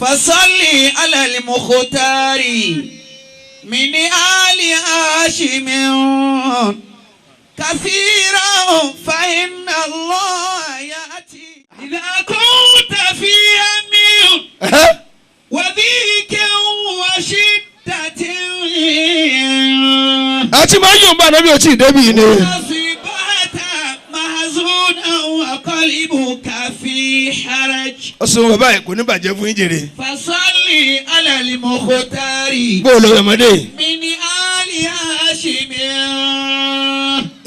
فصل على المختار من آل هاشم كثيرا فإن الله يأتي إذا كنت في هم وضيق وشدة Àti máa ń yòǹba ànábì ò tí ì débi yìí ni. وأصبحت محزونا وقلبك في حرج Ó sọ bàbá yìí kò ní bàjẹ́ fún yín jèrè. فصل على المختار Bó o lọ ọmọdé. من آل هاشم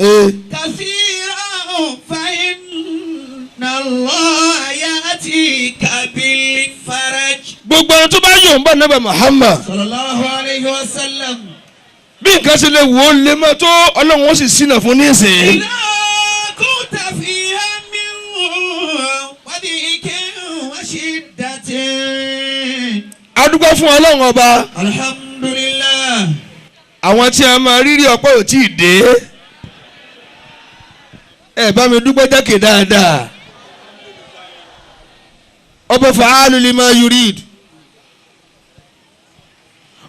Ee. كثيرا فإن الله يأتيك بالفرج Gbogbo ẹni tó bá yòǹba ànábì Muhammad. صلى الله عليه وسلم Bí nǹkan ṣe lè wò ó lè mọ́ tó Ọlọ́run ó sì ṣínà fún nísìnyí. إذا كنت في هم وضيق وشدة A dúpẹ́ fún Ọlọ́run ọba. الحمد لله Àwọn tí a máa rírí ọpẹ́ ò tí ì dé. Ẹ bá mi dúpẹ́ jákè dáadáa. Ọba fa'alu lima yurid.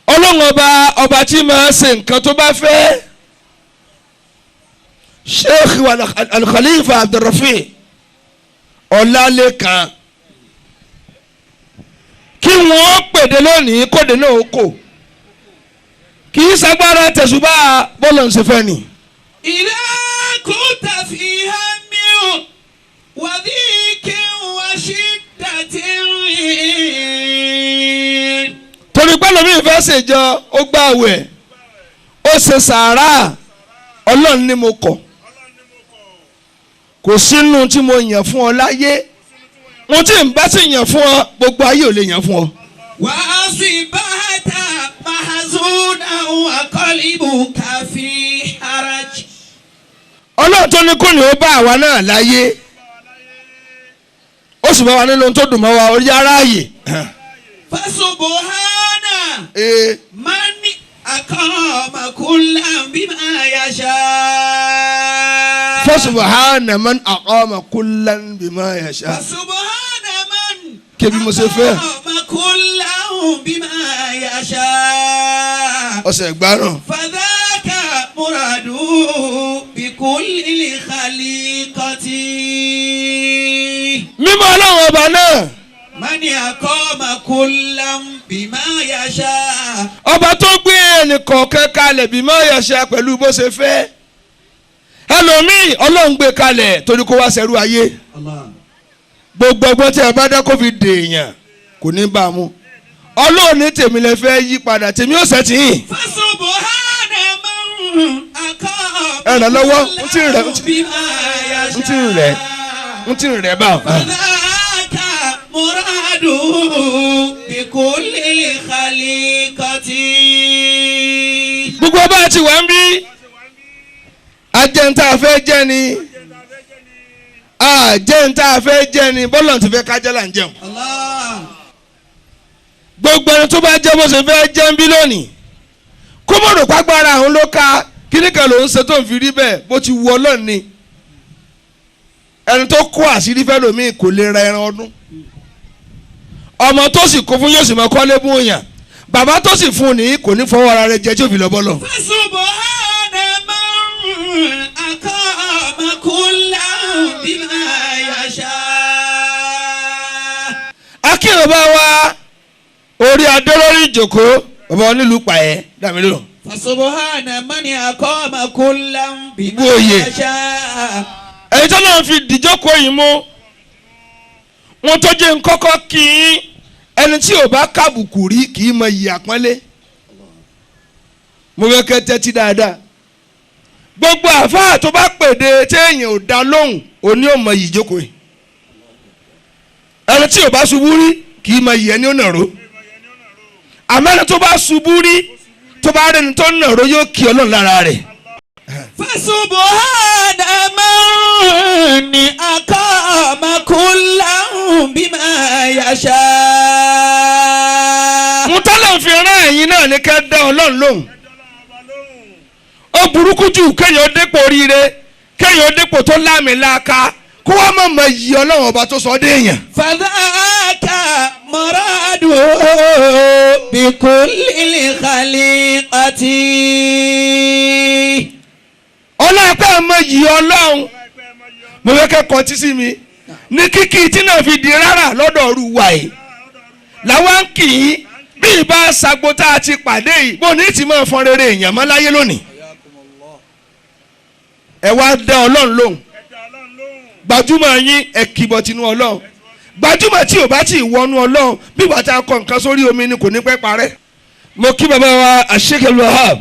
Ọlọ́run ọba ọba tí máa ṣe nǹkan tó bá fẹ́. Sheikh Al-Khalifa Abdulrafi Ọlálékan kí wọ́n pèdè lónìí kóde náà ó kò kì í sagbára tẹ̀sùbá bọ́ọ̀lù ń ṣe fẹ́ ni. إذا كنت في هم وضيق وشدة Torí pé lómi ìfẹ́ ṣèjọ ó gbà àwẹ̀ ó ṣe sàárà Ọlọ́run ni mo kọ̀ kò sínú tí mo yàn fún ọ láyé mo tí ń bá sì yàn fún ọ gbogbo ayé ò lè yàn fún ọ. وأصبحت محزونا وقلبك في حرج Ọlọ́run tó ní kò ní ó bá àwa náà láyé ó sì bá wa nínú tó dùn mọ́ wa orí aráàyè. فسبحان Ee. من أقام كلا بما يشاء فسبحان من أقام كلا بما يشاء. فسبحان من Kébí mo ṣe fẹ́. أقام كلا بما يشاء Ọ̀sẹ̀ ìgbárùn. فذاك مراده بكل الخليقة Mímọ́ Ọlọ́run ọba náà من أقام كلا بما يشاء ọba tó gbé ẹnìkọ̀ọ̀kan kalẹ̀ بما يشاء pẹ̀lú bó ṣe fẹ́ ẹlòmíì Ọlọ́run gbé kalẹ̀ torí kó wá ṣẹrú ayé الله gbogbo ọgbọ́n tí ẹ bá dá kó fi dèèyàn kò ní bá a mú Ọlọ́run ní tèmi lẹ fẹ́ yí padà tèmi ò sẹ́tì yìí فسبحان من أقام Ẹ ràn lọ́wọ́, ń tí ń rẹ̀, بما يشاء ń tí ń rẹ̀ ń tí ń rẹ̀ bá. فذاك مراده بكل الخليقة Gbogbo ọba ti wà ń bí ajẹ́ntà fẹ́ jẹ́ ni ajẹ́ntà fẹ́ jẹ́ ni bọ́lọ̀ ti fẹ́ kájẹ́ là ń jẹun. الله Gbogbo ẹni tó bá jẹ́ bó ṣe fẹ́ jẹ́ ń bí lónìí kó mọ̀ rò pàgbára àwọn ló ka kíní kan ló ń ṣe tó ń fi rí bẹ́ẹ̀ bó ti wù Ọlọ́run ni ẹni tó kó àṣírí fẹ́ lómi kò lè ra ẹran ọdún ọmọ tó sì kó fún yóò sì mọ kọ́lé bún òyàn bàbá tó sì fún ní kò ní fọwọ́ ara rẹ̀ jẹ tí ò fi lọ bọ́lọ̀. فسبحان من أقام كلا بما يشاء Akínrun bá wa orí adé lórí ìjòkó bàbá onílùú pààyẹ dàmí lò. فسبحان من أقام كلا بما Gbóyè. يشاء Èyí tó náà fi dìjókòó yìí mú wọn tó jẹ́ nkọ́kọ́ kí í ẹni tí ò bá kábùkù rí kì í mọ iyì àpọ́nlé. Mo fẹ́ kẹ́ tẹ́tí dáadáa gbogbo àfáà tó bá pèdè téèyàn ò dá lóhùn òní ò mọ iyì ìjókòó yìí ẹni tí ò bá ṣubú rí kì í mọ iyì ẹni ó nàró àmọ́ ẹni tó bá ṣubú rí tó bá rẹni tó nàró yóò kí Ọlọ́run lára rẹ̀. فسبحان من أقام كلا بما يشاء Mo tọ́lọ̀ fi rán ẹ̀yin náà ní ká dá Ọlọ́run lóhùn. Ó burúkú jù kéèyàn dépò oríire kéèyàn dépò tó láàmìlàaka kó wá má mọ iyì Ọlọ́run ọba tó sọ ọ́ déèyàn. فذاك مراد مراد بكل الخليقة. Ọlọ́pàá mọ yìí ọlọ́run mo fẹ́ kẹ́kọ̀ọ́ tí sí mi ní kíkí tí náà fi di rárá lọ́dọ̀ ọ̀rù wa yìí làwọn ń kì í bí ìbá sagbo tá a ti pàdé yìí bó ní ti máa fọn rere èèyàn mọ́ láyé lónìí. Ẹ wá dá ọlọ́run lóhùn gbajúmọ̀ yín ẹ kìbọ̀ tinú ọlọ́run gbajúmọ̀ tí ò bá tí ì wọnú ọlọ́run bí wàá ta kọ nǹkan sórí omi ni kò ní pẹ́ parẹ́. Mo kí bàbá wa Sheikh Wahab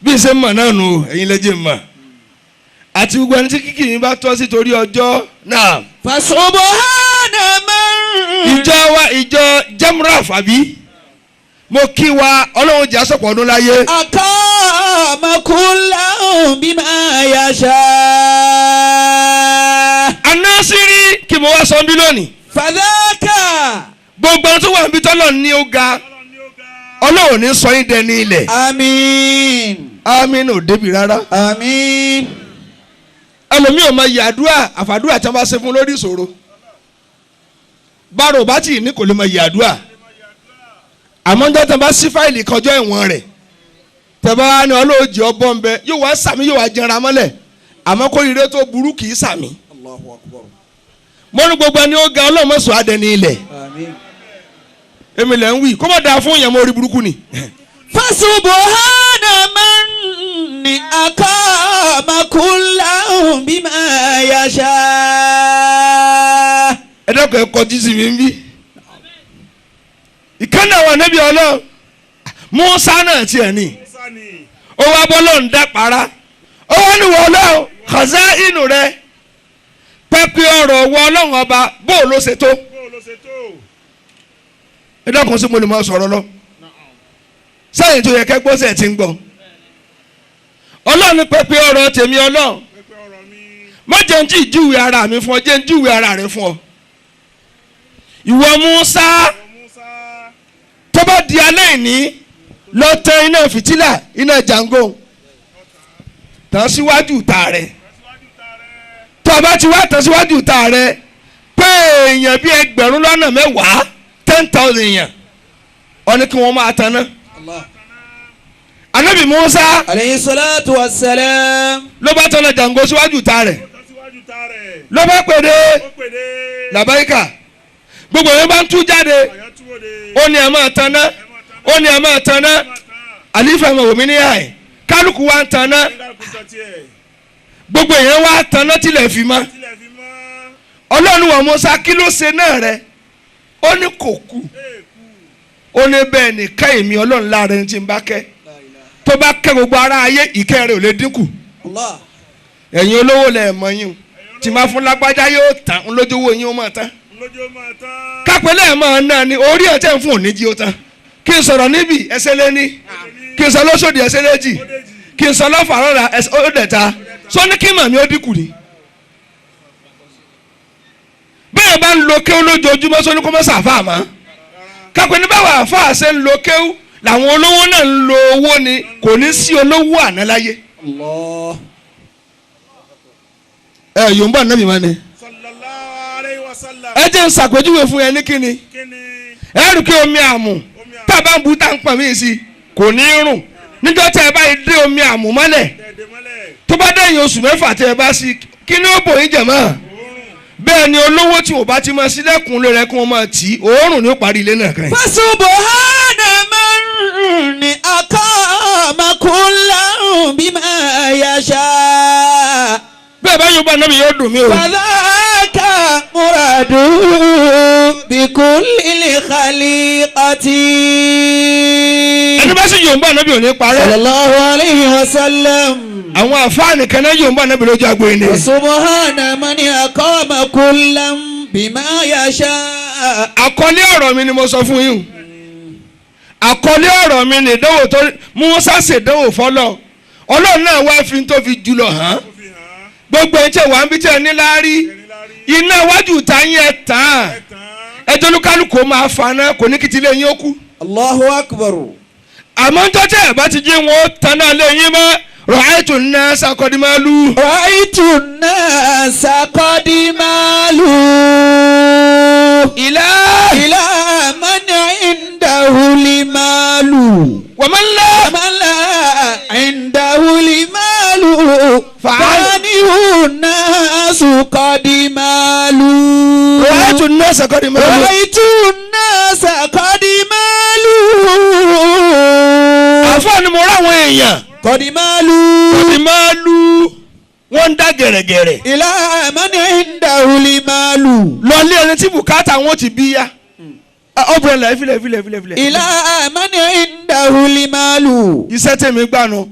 bí ṣe ń mọ̀ náà nù ẹ̀yin lẹ́jẹ̀ mọ̀ àti gbogbo ẹni tí kíkì yín bá tọ́ sí torí ọjọ́ náà. Fasubhana man. Ìjọ wa ìjọ Jamraf àbí mo kí wa ọlọ́run jẹ́ àsọ̀pọ̀ ọdún láyé. Aqama kullan bima yasha. Anásírí kí mo wá sọ ń bí lónìí. Fadhaka. Gbogbo ẹni tó wà níbi tọ́lọ̀ ní ó ga ọlọ́run ní sọ yín dẹni ilẹ̀. Àmín. Àmín ò débi rárá. Àmín. Ẹlòmíì ò mọ yàdúrà àfàdúrà tí wọ́n bá ṣe fún lórí ìṣòro. Bárò bá tì ní kò lè mọ yàdúrà. Àmọ́ ń dọ́tàn bá sí fáìlì kọjọ́ ẹ̀wọ̀n rẹ̀ tẹ̀bá ni ọlọ́ọ̀jì ọbọ̀ ń bẹ yóò wá sàmì yóò wá jẹra mọ́lẹ̀ àmọ́ kó ire tó burú kì í sàmì. Mo ní gbogbo ẹni ó ga ọlọ́mọ̀sọ̀ adẹni ilẹ̀. Àmín. Èmi lẹ̀ ń wí kó má dáa fún yẹn mo rí burúkú ni. Fasubhana man aqama kullan bima yasha. Ẹ dẹ́kun ẹ kọjú sí mi ń bí. Ìkànnì àwọn ànábì ọlọ́run Musa náà tiẹ̀ ní ó wá bọ́ lọ́n dá para ó wá ní wọ́n ọlọ́run khaza inú rẹ pẹ́pẹ́ ọ̀rọ̀ wọ ọlọ́run ọba bó ló ṣe tó. Ẹ dẹ́kun sí mo lè máa sọ̀rọ̀ lọ sẹ́yìn tó yẹ kẹ́ gbọ́ sẹ́yìn tí ń gbọ́ ọlọ́run pẹ́pẹ́ ọ̀rọ̀ tèmi ọlọ́run má jẹ́ ń jí ìjúwe ara mi fún ọ jẹ́ ń júwe ara rẹ fún ọ. Ìwọ Musa tó bá di alẹ́ ìní lọ tẹ iná fìtílà iná jàngó tàn síwájú ìta rẹ tó bá ti wá tàn síwájú ìta rẹ pé èèyàn bíi 10,000 10,000 èèyàn ó ní kí wọ́n máa taná. Ànábì Musa alayhi salatu wa salam ló bá tọ́lá jàngó síwájú ìta rẹ̀ ló bá pèdè làbáyíkà gbogbo yẹn bá ń tú jáde ó ní ẹ máa taná ó ní ẹ máa taná àlífà máa wò mí ní àyè kálukú wa ń taná gbogbo yẹn wá taná tilẹ̀ fi mọ́ ọlọ́run wà Musa kí ló ṣe náà rẹ ó ní kò kú ó ní bẹ́ẹ̀ ní ká èmi ọlọ́run lára ẹni tí ń bá kẹ́ tó bá kẹ́ gbogbo ara ayé ìkẹ́ rẹ̀ ò lè dínkù ẹ̀yin olówó lẹ̀ mọ̀ yín o tí máa fún lágbájá yóò tán lójú owó yín ó máa tán kápẹ́lẹ́ máa ná ni orí ẹ̀ tẹ̀ ń fún òní jí ó tán kí n sọ̀rọ̀ níbi ẹsẹ̀ lẹ́ni kí n sọ lọ́sọ̀dì ẹsẹ̀ lẹ́jì kí n sọ lọ́fàrọ́ra ẹsẹ̀ ó dẹ̀ta sọ ní kí màmí ó dínkù ni. Bẹ́ẹ̀ bá ń lo kéwú lójoojúmọ́ sọ ní kó má sàfà mọ́ kápẹ́ ní báwa àfáà ṣe ń lo kéwú làwọn olówó náà ń lo owó ni kò ní sí olówó àná láyé. Ẹ yòó ń bọ̀ nábì máa ní. Ẹ jẹ́ ń ṣàpèjúwe fún ẹ ní kíni ẹ rò kí omi àmù tá a bá ń bu tá a ń pọ̀ mí sí kò ní rùn níjọ́ tí ẹ bá dé omi àmù mọ́lẹ̀ tó bá dẹ̀yìn oṣù mẹ́fà tí ẹ bá sí kí ni ó bò yín jẹ̀ mọ́ bẹ́ẹ̀ ni olówó tí ò bá ti máa sílẹ̀kùn lé rẹ kí wọ́n máa tì í òórùn ni ó parí ilé náà kan. Fasubhana man aqama kullan bima yasha. Bẹ́ẹ̀ bá yóò bá nábì yóò dùn mí o. Fadhaka muradu bikulli khaliqati. Ẹni bá sì yóò ń bá nábì ò ní parẹ́. Sallallahu alayhi wa sallam. Àwọn àfáàní kan náà yóò ń bá nábì lójú agbo ilé. Subhana man aqama kullan bima yasha. Àkọlé ọ̀rọ̀ mi ni mo sọ fún yín. Àkọlé ọ̀rọ̀ mi ni ìdánwò tó Musa ṣèdánwò fọlọ́. Ọlọ́run náà wá fi tó fi jùlọ hàn. Gbogbo ẹ̀ ń tẹ̀ wá ń bí tẹ̀ ní láárí. Iná iwájú ta yín ẹ̀ tàn. Ẹjọ́ olúkálùkù máa faná kò ní kí tilé yín ó kú. Allahu akbar. Àmọ́ ń tọ́jú ẹ̀ bá ti jí wọn ó taná lé yín mọ́. Ra'aytu an-nasa qad malu. Ra'aytu an-nasa qad malu. Ila ila man Wọ́n ńlá. ومن لا عنده المال فعنه الناس قد مالوا. رأيت الناس قد مالوا. رأيت الناس قد مالوا. Àfáà ni mo ráwọn èèyàn. قد مالوا. Wọ́n ti máa lu wọ́n ń dá gẹ̀rẹ́gẹ̀rẹ́. إلى من عنده المال. Lọ lé ẹni tí bùkátà wọn ti bí yá. Ọ̀bùrẹ̀ là filẹ̀ filẹ̀ filẹ̀ filẹ̀. إلى من عنده المال. Iṣẹ́ tèmi gbànú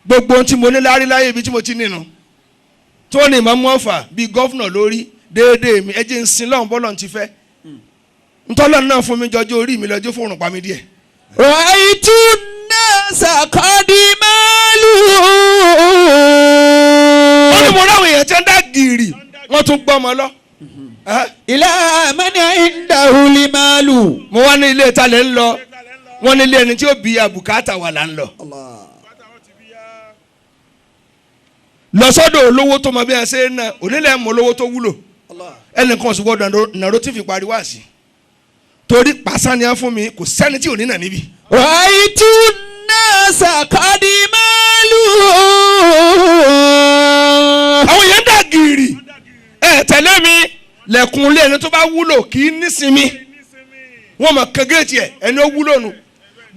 gbogbo ohun tí mo ní lárí láyé ibi tí mo ti nínú. Tó ní ìmọ̀ mú ọ̀fà bíi governor lórí déédéé mi ẹ jẹ́ ń sin lọ́hùn bọ́lọ̀ ti fẹ́. Ntọ́lọ́ náà fún mi jọjọ́ orí mi lọ́jọ́ fòrùn pa mi díẹ̀. رأيت الناس قد مالوا. Ó ní mo ráwọn èèyàn tí ń dá gìrì wọ́n tún gbọ́ ọmọ lọ. إلى من عنده المال. Mo wá ní ilé ìta lẹ́ ń lọ wọ́n ní ilé ẹni tí ó bí abùkátà wà là ń lọ. Lọ sọ́dọ̀ olówó tó mọ bí wọ́n ṣe ń ná onílẹ̀ mọ olówó tó wúlò ẹnìkan sì gbọ́dọ̀ nàró tí fi parí wá sí torí pàṣán ni wọ́n fún mi kò sẹ́ni tí ò ní nà níbí. رأيت الناس قد مالوا. Àwọn èèyàn dà gìrì ẹ tẹ̀lé mi lẹ̀kùn ilé ẹni tó bá wúlò kì í nísinmi wọ́n mọ̀ kán géètì ẹ̀ ẹni ó wúlò nù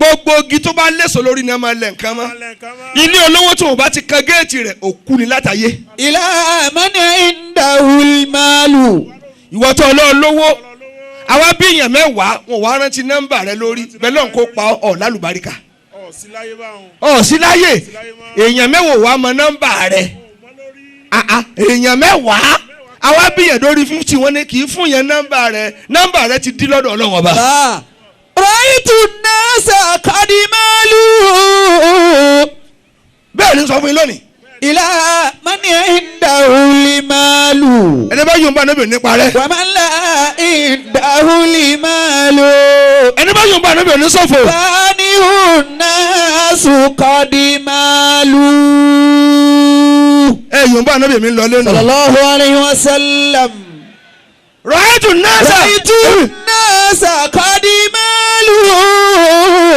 gbogbo igi tó bá léso lórí ni a máa lẹ̀ nǹkan mọ́ ilé olówó tó o bá ti kan géètì rẹ̀ òkú ni látàyé. إلى من عنده المال. Ìwọ tó ọlọ́ọ̀ lówó àwa bí èèyàn mẹ́wàá wọn wá rántí nọ́mbà rẹ lórí bẹ́ẹ̀ lọ́n kó pa ọ̀ lálùbáríkà ọ̀ sí láyè èèyàn mẹ́wàá wàá mọ nọ́mbà rẹ èèyàn mẹ́wàá àwa bí èèyàn lórí 50 wọn ni kì í fún yẹn nọ́mbà rẹ nọ́mbà rẹ ti dí lọ́dọ̀ Ọlọ́run ọba. رأيت الناس قد مالوا. Bẹ́ẹ̀ ni sọ fún yín lónìí. إلى من عنده المال. Ẹni bá yóò bá níbi nípa rẹ. ومن لا عنده المال. Ẹni bá yóò bá níbi ní ṣòfò. فانه الناس قد مالوا. Ẹ yóò bá níbi mi lọ lẹ́nu. صلى الله عليه وسلم. رأيت الناس. رأيت الناس قد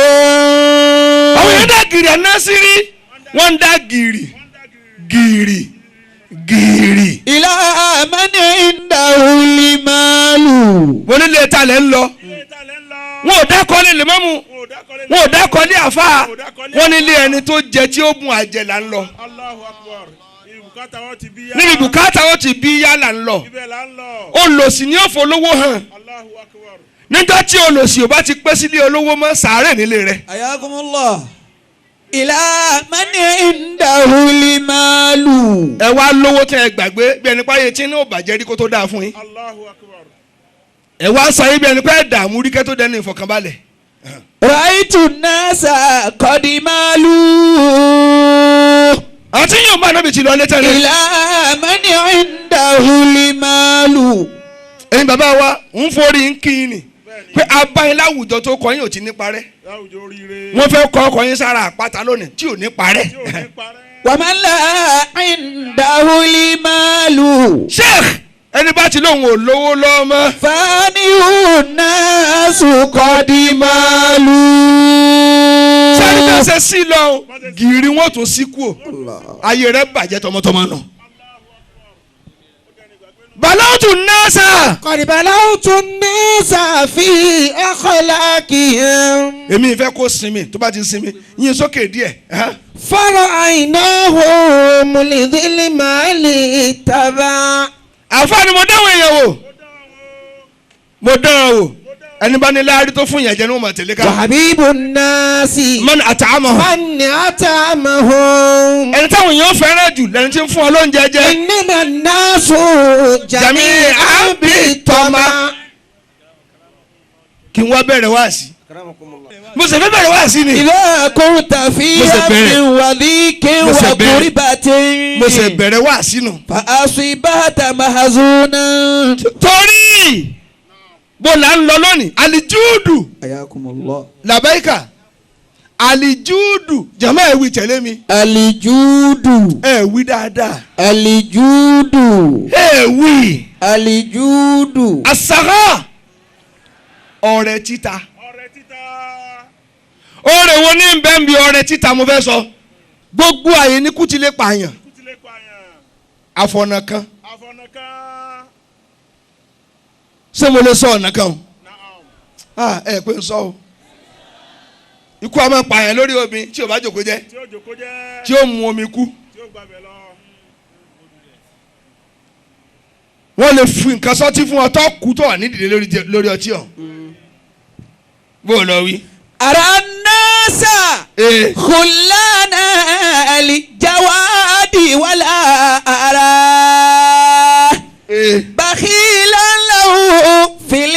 مالوا. Àwọn yẹn dá gìrì ànásírí wọ́n ń dá gìrì gìrì gìrì. إلى من عنده المال. Mo nílé ta lẹ́ ń lọ wọn ò dákọ́ lé lèmọ́mù wọn ò dákọ́ lé àfáà wọn nílé ẹni tó jẹ tí ó bùn àjẹ là ń lọ. Níbi bùkátà wọn ti bí yá là ń lọ. Olòṣì ni ó fọlọ́wọ́ hàn níjọ́ tí olòṣì ò bá ti pẹ́ sílé olówó mọ́ sàárẹ̀ nílé rẹ̀. Ayakumullah. إلى من عنده المال. Ẹ wá lówó tí ẹ gbàgbé bí ẹni páyé tí ní ò bàjẹ́ rí kó tó dáa fún yín. Ẹ wá sọ yín bí ẹni pé ẹ dààmú rí kẹ́ tó dẹni ìfọ̀kànbalẹ̀. رأيت الناس قد مالوا. Àti yóò máa nábì tí lọ létẹ́ rẹ̀. إلى من عنده المال. Ẹ̀yin bàbá wa ń forí ń kí ni pé abáyín láwùjọ tó kọ yín ò ti ní parẹ́. Wọ́n fẹ́ kọ́ ọkọ̀ yín sára àpáta lónìí tí ò ní parẹ́. ومن لا عنده المال. Sheikh ẹni bá ti lóun ò lówó lọ́mọ. فانه الناس قد مالوا. Sẹ́ni bí wọ́n ṣe sí lọ gìrì wọ́n tún sí kú o ayé rẹ̀ bàjẹ́ tọmọtọmọ nù. Balawutu nasa. قد بلوت الناس في أخلاقهم. Èmi ìfẹ́ kó sinmi tó bá ti sinmi yín sókè díẹ̀. فرأيناهم لذي المال تبع. Àfáà ni mo dáhùn èèyàn wò mo dáhùn wò ẹni bá ní láàrí tó fún yẹn jẹ ní wọn máa tẹ̀lé ká. وحبيب الناس Man at'amahum. من أطعمهم. Ẹni táwọn èèyàn fẹ́ràn jù lẹni tí ń fún ọ lóúnjẹ jẹ. إنما الناس جميعا جميعا بالطمع. Kí n wá bẹ̀rẹ̀ wá sí. Mo sì fẹ́ bẹ̀rẹ̀ wá sí ni. إذا كنت في Mo ṣe bẹ̀rẹ̀. هم وضيق Mo ṣe bẹ̀rẹ̀. وكربة Mo sì bẹ̀rẹ̀ wá sínú. فأصبحت محزونا. Torí bó la ń lọ lónìí alijudu حياكم الله. làbáyíkà alijudu jama ẹ wí tẹ̀lé mi Alijudu. ẹ wí dáadáa Alijudu. ẹ wí Alijudu. asara ọrẹ títa Oore wo ní bẹ́ẹ̀ ń bi ọrẹ títa mo fẹ́ sọ. Gbogbo àyè ní kú ti lè pààyàn. Àfọ̀nà kan. Ṣé mo lè sọ ọ̀nà kan o? Ẹ pé n sọ o. Ikú a máa pààyàn lórí omi tí o bá jòkó jẹ́, tí ó mu omi kú. Wọ́n lè fi nǹkan sọ́tí fún ọ tó kú tó wà nídìí lórí ọtí ọ̀. Bó o lọ wí. Ara nasa khulana alijawadi wala ara bakhilan lahu fil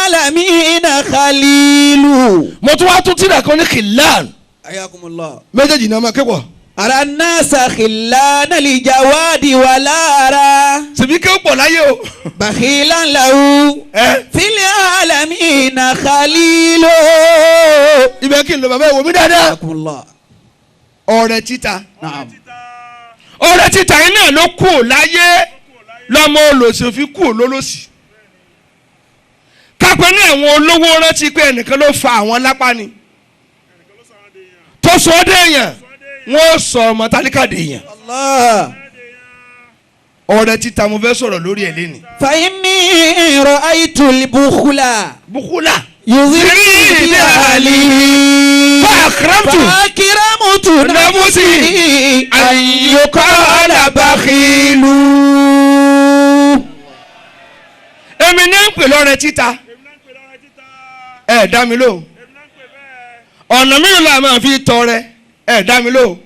alamina khalilu. Mo tún wá tún tíra kan ní khilan. Ayakumullah. Méjèèjì náà máa kẹ́kọ̀ọ́. Ara nasa khilana alijawadi wala ara. Sèmi kí ó pọ̀ láyé o. Bakhilan lahu fil alamina khalilu. Ibẹ̀ kí n lọ bàbá ìwò mi dáadáa. Ayakumullah. Ọrẹ títa. Naam. Ọrẹ títa yín náà ló kù láyé lọ́mọ olòṣì fi kú lólòṣì. Kápẹ́ ní àwọn olówó rántí pé ẹnìkan ló fa àwọn lápá ni. Tó sọ ọ́ dẹ̀yàn, wọ́n sọ ọmọ tálíkà dẹ̀yàn. Allah. Ọrẹ títa mo fẹ́ sọ̀rọ̀ lórí ẹ̀ lẹ́nu. Fa inni ra'aytul bukhla. Bukhla. Yuziri bi ahli. Fa akramtu. Fa akramtu nafsi an yuqala bakhilu. Èmi ní ń pè lọ́rẹ títa. Ẹ dá mi lóhùn. Ọ̀nà mìíràn la máa fi tọrẹ. Ẹ dá mi lóhùn.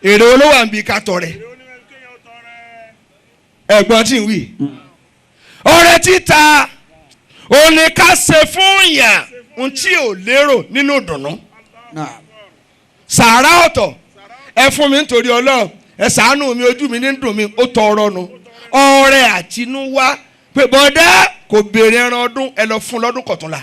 Èrè olówó à ń bi ká tọrẹ. Ẹ̀gbọ́n tí ń wí. Ọrẹ títa òun ni ká ṣe fún yàn ohun tí ò lérò nínú ìdùnnú. Sàárà ọ̀tọ̀ ẹ fún mi nítorí Ọlọ́run, ẹ ṣàánú mi, ojú mi ní dùn mí, ó tọrọ nu. Ọrẹ àtinúwá pé bọ́dá kò béèrè ẹran ọdún, ẹ lọ fún lọ́dún kọ̀túnla.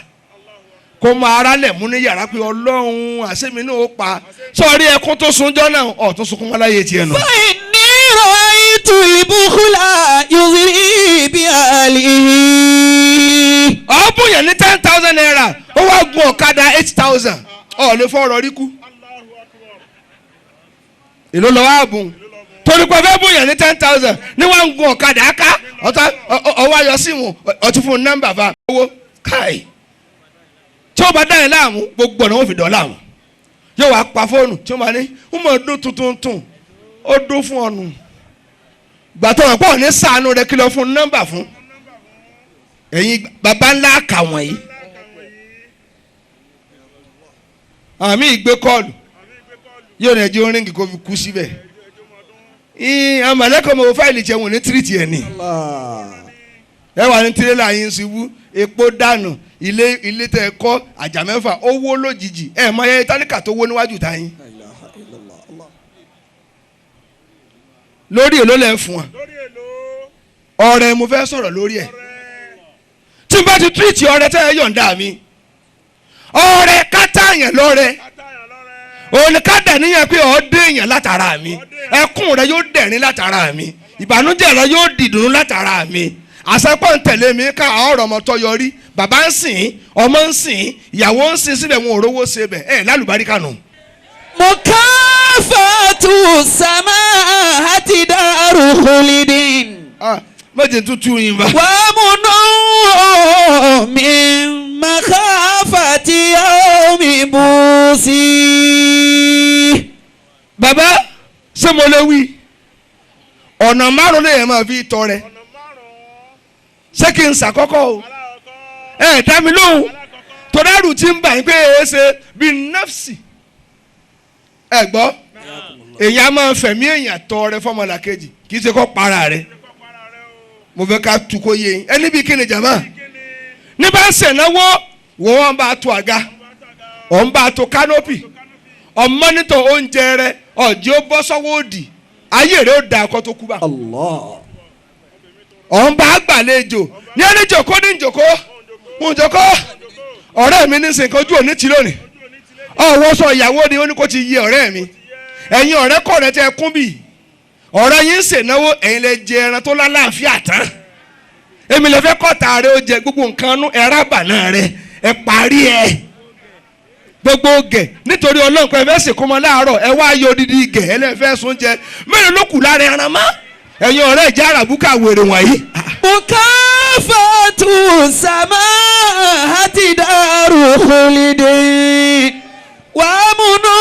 Kó mọ ara lẹ̀ mú ní yàrá pé Ọlọ́run àṣemi náà ó pa. Sọ̀rí ẹkún tó sunjọ́ náà ọ̀tún sunkún wọn láyé tiẹ̀ nù. Fa inni ra'aytul bukhla yuziri bi ahlihi. Ọ̀bùn yẹn ní 10,000 naira, ó wá gun ọ̀kadà 8,000, ọ̀ lè fọ́ ọ̀rọ̀ rí kú. Èló lọ́wọ́ àbùn torí pé fẹ́ bùn yẹn ní 10,000 ní wọ́n ń gun ọ̀kadà ká ọwọ́ ayọ̀ sí wọn ọtí fún nọ́mbà fa owó káì. Tí ó bá dá yẹn láàmú gbogbo ọ̀nà wọn fi dọ̀ láàmú. Yóò wá pa fóònù tí ó máa ní ó mọ̀ ọdún tuntun tún ó dún fún ọ̀nù. Gbàtọ̀ wọn pọ̀ ní sànú rẹ kí lọ fún nọ́mbà fún. Ẹ̀yin baba ńlá kà wọ̀nyí. Àmì ìgbé kọ́ọ̀lù yóò rẹ̀ jẹ́ orin kò fi kú síbẹ̀. Àmàlẹ́kọ̀ọ́ mọ̀ fáìlì jẹ́ wọn ní tírìtì ẹ̀ ní. Ẹ wà ní tirẹ́là yín ṣubú, epo dànù, ilé tẹ́ ẹ kọ́ àjà mẹ́fà, ó wó lójijì, ẹ mọ ayẹyẹ tálíkà tó wó níwájú ta yín. Lórí èló lẹ́ ń fún wa. Ọrẹ mo fẹ́ sọ̀rọ̀ lórí ẹ̀. Tí n bá ti tírìtì ọrẹ tẹ́ ẹ yọ̀ǹda mi. Ọrẹ kátà yẹn lọ́rẹ. Òun ká dẹ̀ níyàn pé ọ̀ dé èèyàn látara mi. Ẹkún rẹ yóò dẹ̀rín látara mi. Ìbànújẹ́ rẹ yóò dìdùnnú látara mi. Àṣepọ̀ ń tẹ̀lé mi ká ọ̀rọ̀ ọmọ tó yọrí. Bàbá ń sìn, ọmọ ń sìn, ìyàwó ń sìn síbẹ̀ wọn ò rówó ṣe bẹ̀. Ẹ lálùbáríkà nù. Mukafatu samahati daru khulidin. Méje tuntun yìí bá. Wa munu min makhafati yawmi busi. Bàbá ṣé mo lè wí? Ọ̀nà márùn-ún lè yẹn máa fi tọrẹ. Ṣé kí n ṣàkọ́kọ́ o? Ẹ dá mi lóhùn. Tọ́lárù tí ń bà yín pé ẹ ṣe bí nọ́ọ̀sì. Ẹ gbọ́, èèyàn á máa fẹ̀mí èèyàn tọrẹ fọmọlàkejì kì í ṣe kó para rẹ̀. Mo fẹ́ ká tu kó yé yín. Ẹni bí kíni jàmá? Ní bá ń ṣènáwó, wọ́n bá to àga, ọ̀ ń bá to kánópì, ọ̀ mọ́nítọ̀ oúnjẹ rẹ̀, ọ̀jẹ̀ ó bọ́ sọ́wọ́ òdì, ayé rẹ̀ ó da ọkọ tó kú bá. Ọ̀ ń bá gbàlejò ní ẹni jòkó ní jòkó ń jòkó ọ̀rẹ́ mi ní sìnkú ojú òní ti lónìí. Ọ̀wọ́ sọ ìyàwó ni ó ní kó ti yé ọ̀rẹ́ mi. Ẹ̀yin ọ̀rẹ́ kọ̀ rẹ̀ tẹ́ kún bì. Ọ̀rẹ́ yín ń ṣènáwó, ẹ̀yin lè jẹ ẹran tó lálàáfíà tán. Èmi lè fẹ́ kọ́ta rẹ ó jẹ gbogbo nǹkan nú ẹ̀rá bàná rẹ ẹ parí ẹ. Gbogbo gẹ̀ nítorí Ọlọ́run pé ẹ fẹ́ sìnkú mọ́ láàárọ̀ ẹ wá yọ odidi gẹ̀ ẹ lẹ́ fẹ́ sun jẹ mélòó ló kù lára ẹran mọ́ ẹ̀yin ọ̀rẹ́ ìjà àràbùkà wèrè wọ̀nyí. Mukafatu samahati daru khulidi wa munu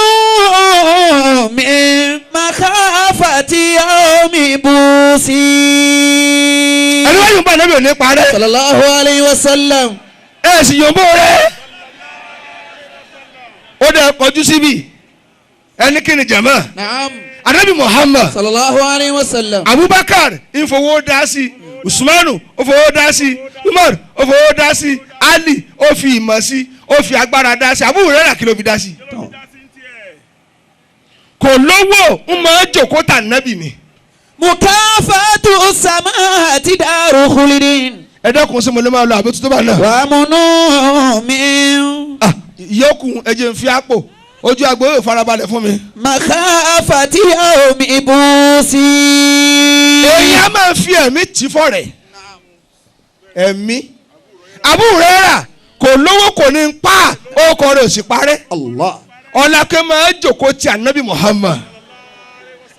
min makhafati yawmi busi. Ẹni wáyé ń bá ànábì òní parẹ́. Sallallahu alayhi wa sallam. Ẹ sì yòǹbó rẹ̀. Ó dẹ̀ kọjú síbi ẹni kí ni jàmá. Naam. Ànábì Muhammad. Sallallahu alayhi wa sallam. Abubakar ń fowó dá sí, Usmanu ó fowó dá sí, Umar ó fowó dá sí, Ali ó fi ìmọ̀ sí, ó fi agbára dá sí, Abu Hurairah kí ló fi dá sí. Kò lówó ń máa jòkó tà nábì mi. Mukafatu samahati daru khulidin. Ẹ dẹ́kun sí mo lè máa lọ àbí tuntun bá náà. Wa munu min. Ìyókù ẹ jẹ́ n fi àpò ojú agbo yóò farabalẹ̀ fún mi. Makhafati yawmi busi. Èyí á máa fi ẹ̀mí tì fọ́rẹ̀. Ẹ̀mí. Abu Hurairah kò lówó kò ní pa ọkọ rẹ̀ ò sì parẹ́. Allah. Ọ̀làkẹ́ máa jòkó ti ànábì Muhammad.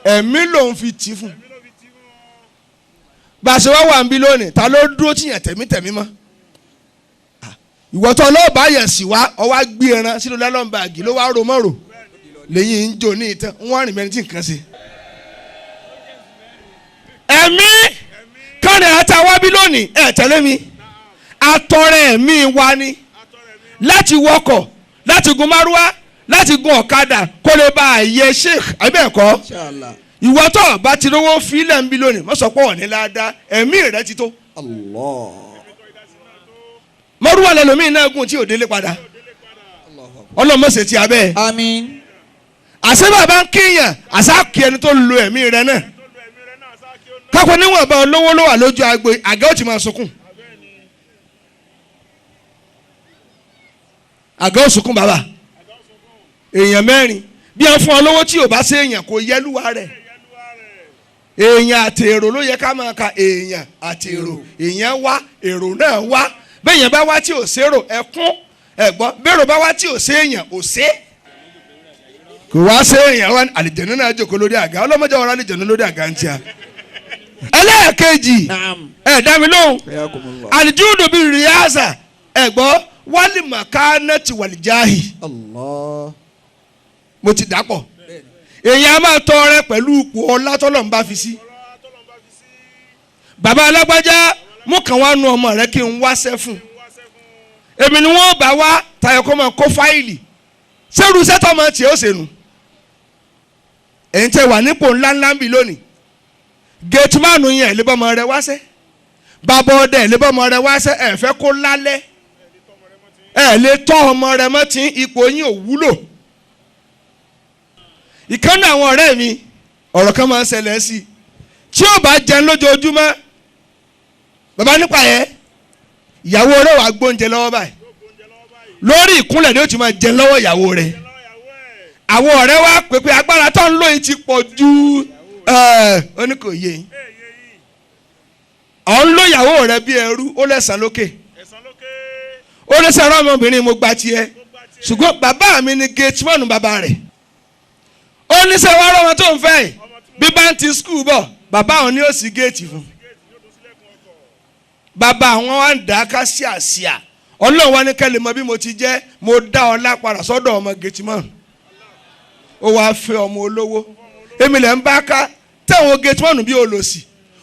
Ẹ̀mí lòun fi tì fún. Bàṣẹ wá wà ń bí lónìí ta ló dúró tìyàn tẹ̀mítẹ̀mí mọ́. Ìwọ́tọ̀ ọlọ́ọ̀bá yẹn sì wá ọwá gbé ẹran sínú lẹ́lọ́mbàgì ló wá ro mọ́rò lẹ́yìn ń jò ní ìtàn wọ́n rìn mẹ́rin tí nǹkan ṣe. Ẹ̀mí kọ́ni àtàwọn bí lónìí ẹ̀ tẹ̀lé mi atọrẹ ẹ̀mí wa ni láti wọkọ̀ láti gun márúwá láti gun ọ̀kadà kó lè bá a yẹ sheikh abẹ́ẹ̀kọ́. Ìwọ́tọ̀ bá ti rówó fílẹ̀ ń bí lónìí mọ́ sọ pé ọ̀ní ládàá ẹ̀mí rẹ ti tó. Mọ́rúwá lẹ́lòmíì náà gùn tí ò délé padà ọlọ́mọ̀ọ́sẹ̀ ti abẹ́. Àmín. Àṣẹ bàbá ń kíyàn àṣà kí ẹni tó lo ẹ̀mí rẹ náà kápẹ́ níwọ̀n bá olówó ló wà lójú agbo àgẹ́ ò ti máa sunkún. Àgẹ́ ò sunkún bàbá èèyàn mẹ́rin bí wọ́n fún ọ lówó tí ò bá ṣe èèyàn kò yẹlúwa rẹ̀ èèyàn àti èrò ló yẹ ká máa ka èèyàn àti èrò èèyàn wá èrò náà wá bẹ́ẹ̀yàn bá wá tí ò sérò ẹkún ẹ̀gbọ́n bẹ́ẹ̀rò bá wá tí ò séèyàn ò sé kò wá séèyàn wá àlìjẹ̀nu náà jókòó lórí àga ọlọ́mọdé ọ̀rọ̀ àlìjẹ̀nu lórí àga ń tíya. Ẹlẹ́ẹ̀kejì ẹ̀ dá mi lóhùn àlìjúdù bíi rìhásà ẹ̀gbọ́n wálé màkánà ti wàlìjáhì mo ti dàpọ̀ èèyàn á máa tọrẹ pẹ̀lú ipò ọlá tọ́lọ̀ ń bá fi sí. Bàbá alágbájá mú kàn wá nu ọmọ rẹ kí n wáṣẹ́ fún èmi ni wọ́n bá wá tayọ kó máa kó fáìlì sẹ́rù sẹ́tọ̀ máa tiẹ̀ ó sẹ́nu. Ẹ̀yin tẹ́ wà nípò ńláńlá ń bì lónìí gẹ̀tìmánu yẹn lébọ́mọ rẹ wáṣẹ́ bàbá ọdẹ lébọ́mọ rẹ wáṣẹ́ ẹ̀ fẹ́ kó lálẹ́ ẹ̀ lè tọ́ ọmọ rẹ mọ́ tí ipò yín ò wúlò. Ìkànnì àwọn ọ̀rẹ́ mi ọ̀rọ̀ kan máa ń ṣẹlẹ̀ sí i tí ó bá jẹun lójoojúmọ́ bàbá nípa yẹn ìyàwó rẹ̀ wàá gbóúnjẹ lọ́wọ́ báyìí lórí ìkúnlẹ̀ ni ó ti máa jẹun lọ́wọ́ ìyàwó rẹ̀ àwọn ọ̀rẹ́ wa pè pé agbára tó ń lò yìí ti pọ̀ ju ó ní kò yé yín ọ̀ ń lo ìyàwó rẹ̀ bí ẹrú ó lẹ́sàn lókè ó lẹ́sàn ọ̀rọ̀ ọmọbìnrin mo gba tiẹ̀ ṣùgbọ́n bàbá mi ni gateman bàbá rẹ̀ ó ní sẹ́ wàá rọ́mọ tó ń fẹ́ yìí bí bá ń ti skul bọ̀ bàbá àwọn ni ó sì géètì fún bàbá àwọn wa ń dà ká sí àsíà Ọlọ́run wa ní kẹ́lẹ́ mọ bí mo ti jẹ́ mo dá ọlá padà sọ́dọ̀ ọmọ gateman ó wàá fẹ́ ọmọ olówó èmi lẹ́ ń bá ká tẹ̀wọ̀n gateman bí olòṣì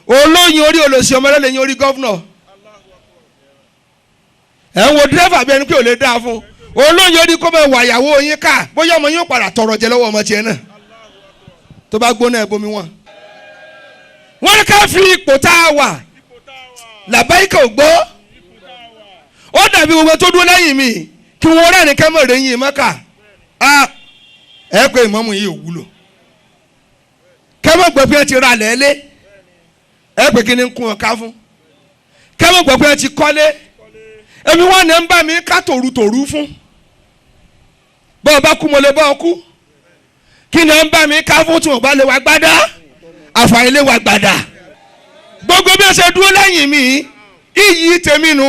olóyin orí olòṣì ọmọ ẹlẹ́yin orí gọ́fúnà ẹ̀ ń wo dírẹ́fà bí ẹni pé ò lè dáa fún olóyin orí kó máa wà ìyàwó yín ká bóyá ọmọ yín ó padà tọrọ jẹ lọ́wọ́ ọmọ tiẹ̀ náà tó bá gbóná ẹ bomi wọn. Wọ́n ní ká fi ipò tá a wà làbáyíkà ò gbọ́ ó dàbí gbogbo tó dúró lẹ́yìn mi kí wọ́n rẹ́rìn kẹ́mọ̀ rẹ̀ yín mọ́kà ẹ pé ìmọ̀mù yìí ò wúlò kẹ́mọ̀ gbọ́ pé ẹ ti ra lẹ́lé ẹ pé kí ni ń kún ọ ká fún kẹ́mọ̀ gbọ́ pé ẹ ti kọ́lé èmi wọn ní ń bá mi ká tòrutòru fún bọ́ọ̀ bá kú mo lè bọ́ọ̀ kú kí ni ń bá mi ká fún tí mo bá lè wá gbádá àfààní lè wá gbàdá gbogbo bí ẹ ṣe dúró lẹ́yìn mi iyì tèmi nù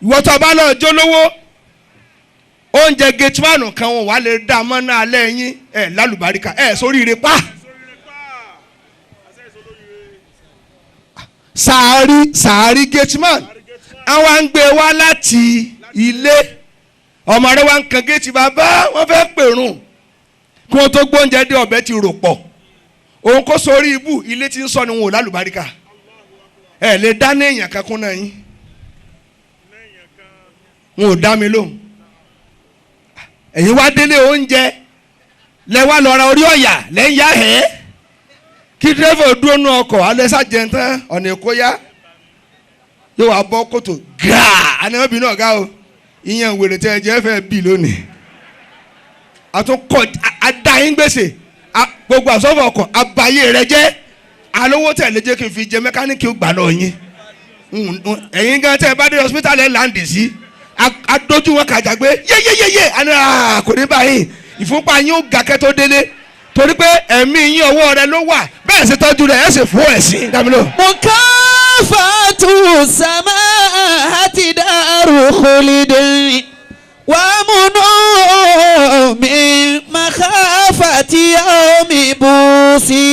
ìwọ tó bá lọ jólówó Oúnjẹ gateman kan wọn wà lè dá mọ́ náà alẹ́ yín ẹ̀ lálùbáríkà ẹ̀ sóríire pa. Sàárì gateman àwọn à ń gbé wá láti ilé ọmọ rẹ wá ń kan géètì bàbá wọn fẹ́ pèrún kí wọ́n tó gbóúnjẹ dé ọbẹ̀ ti rò pọ̀ òun kó sórí ibù ilé tí ń sọ ni wọn ò lálùbáríkà ẹ lè dáná èèyàn kan kún náà yín wọn ò dá mi lóhùn ẹ̀yin wá délé oúnjẹ lẹ wá lọ ra orí ọ̀yà lẹ́yìn yá ẹ̀ kí dírẹ́fà dúró nú ọkọ̀ alẹ́ sàjẹ̀ntàn ọ̀nà èkó yá yóò wá bọ́ kòtò gíráà ànábìínú ọ̀gá o ìyẹn wèrè tẹ ẹ jẹ́ fẹ́ bì lónìí àtúnkọ adáyín gbèsè gbogbo àsọfọ ọkọ abayé rẹ jẹ alówó tẹ̀lé jẹ́ kí n fi jẹ mẹkáníìkì gbà lọ yín ẹ̀yin gan tẹ́ ẹ bá dé hospital ẹ̀ láǹdì sí adójú wọn kàjà gbé yéyéyéyé àná kò ní báyìí ìfúnpá yín ó ga kẹ́tó délé torí pé ẹ̀mí yín ọwọ́ rẹ ló wà bẹ́ẹ̀ sì tọ́jú rẹ̀ ẹ̀ sì fún ẹ̀sìn dámilò. mukafatu samahati daru khulidin wamunu min makhafati yaumi busi.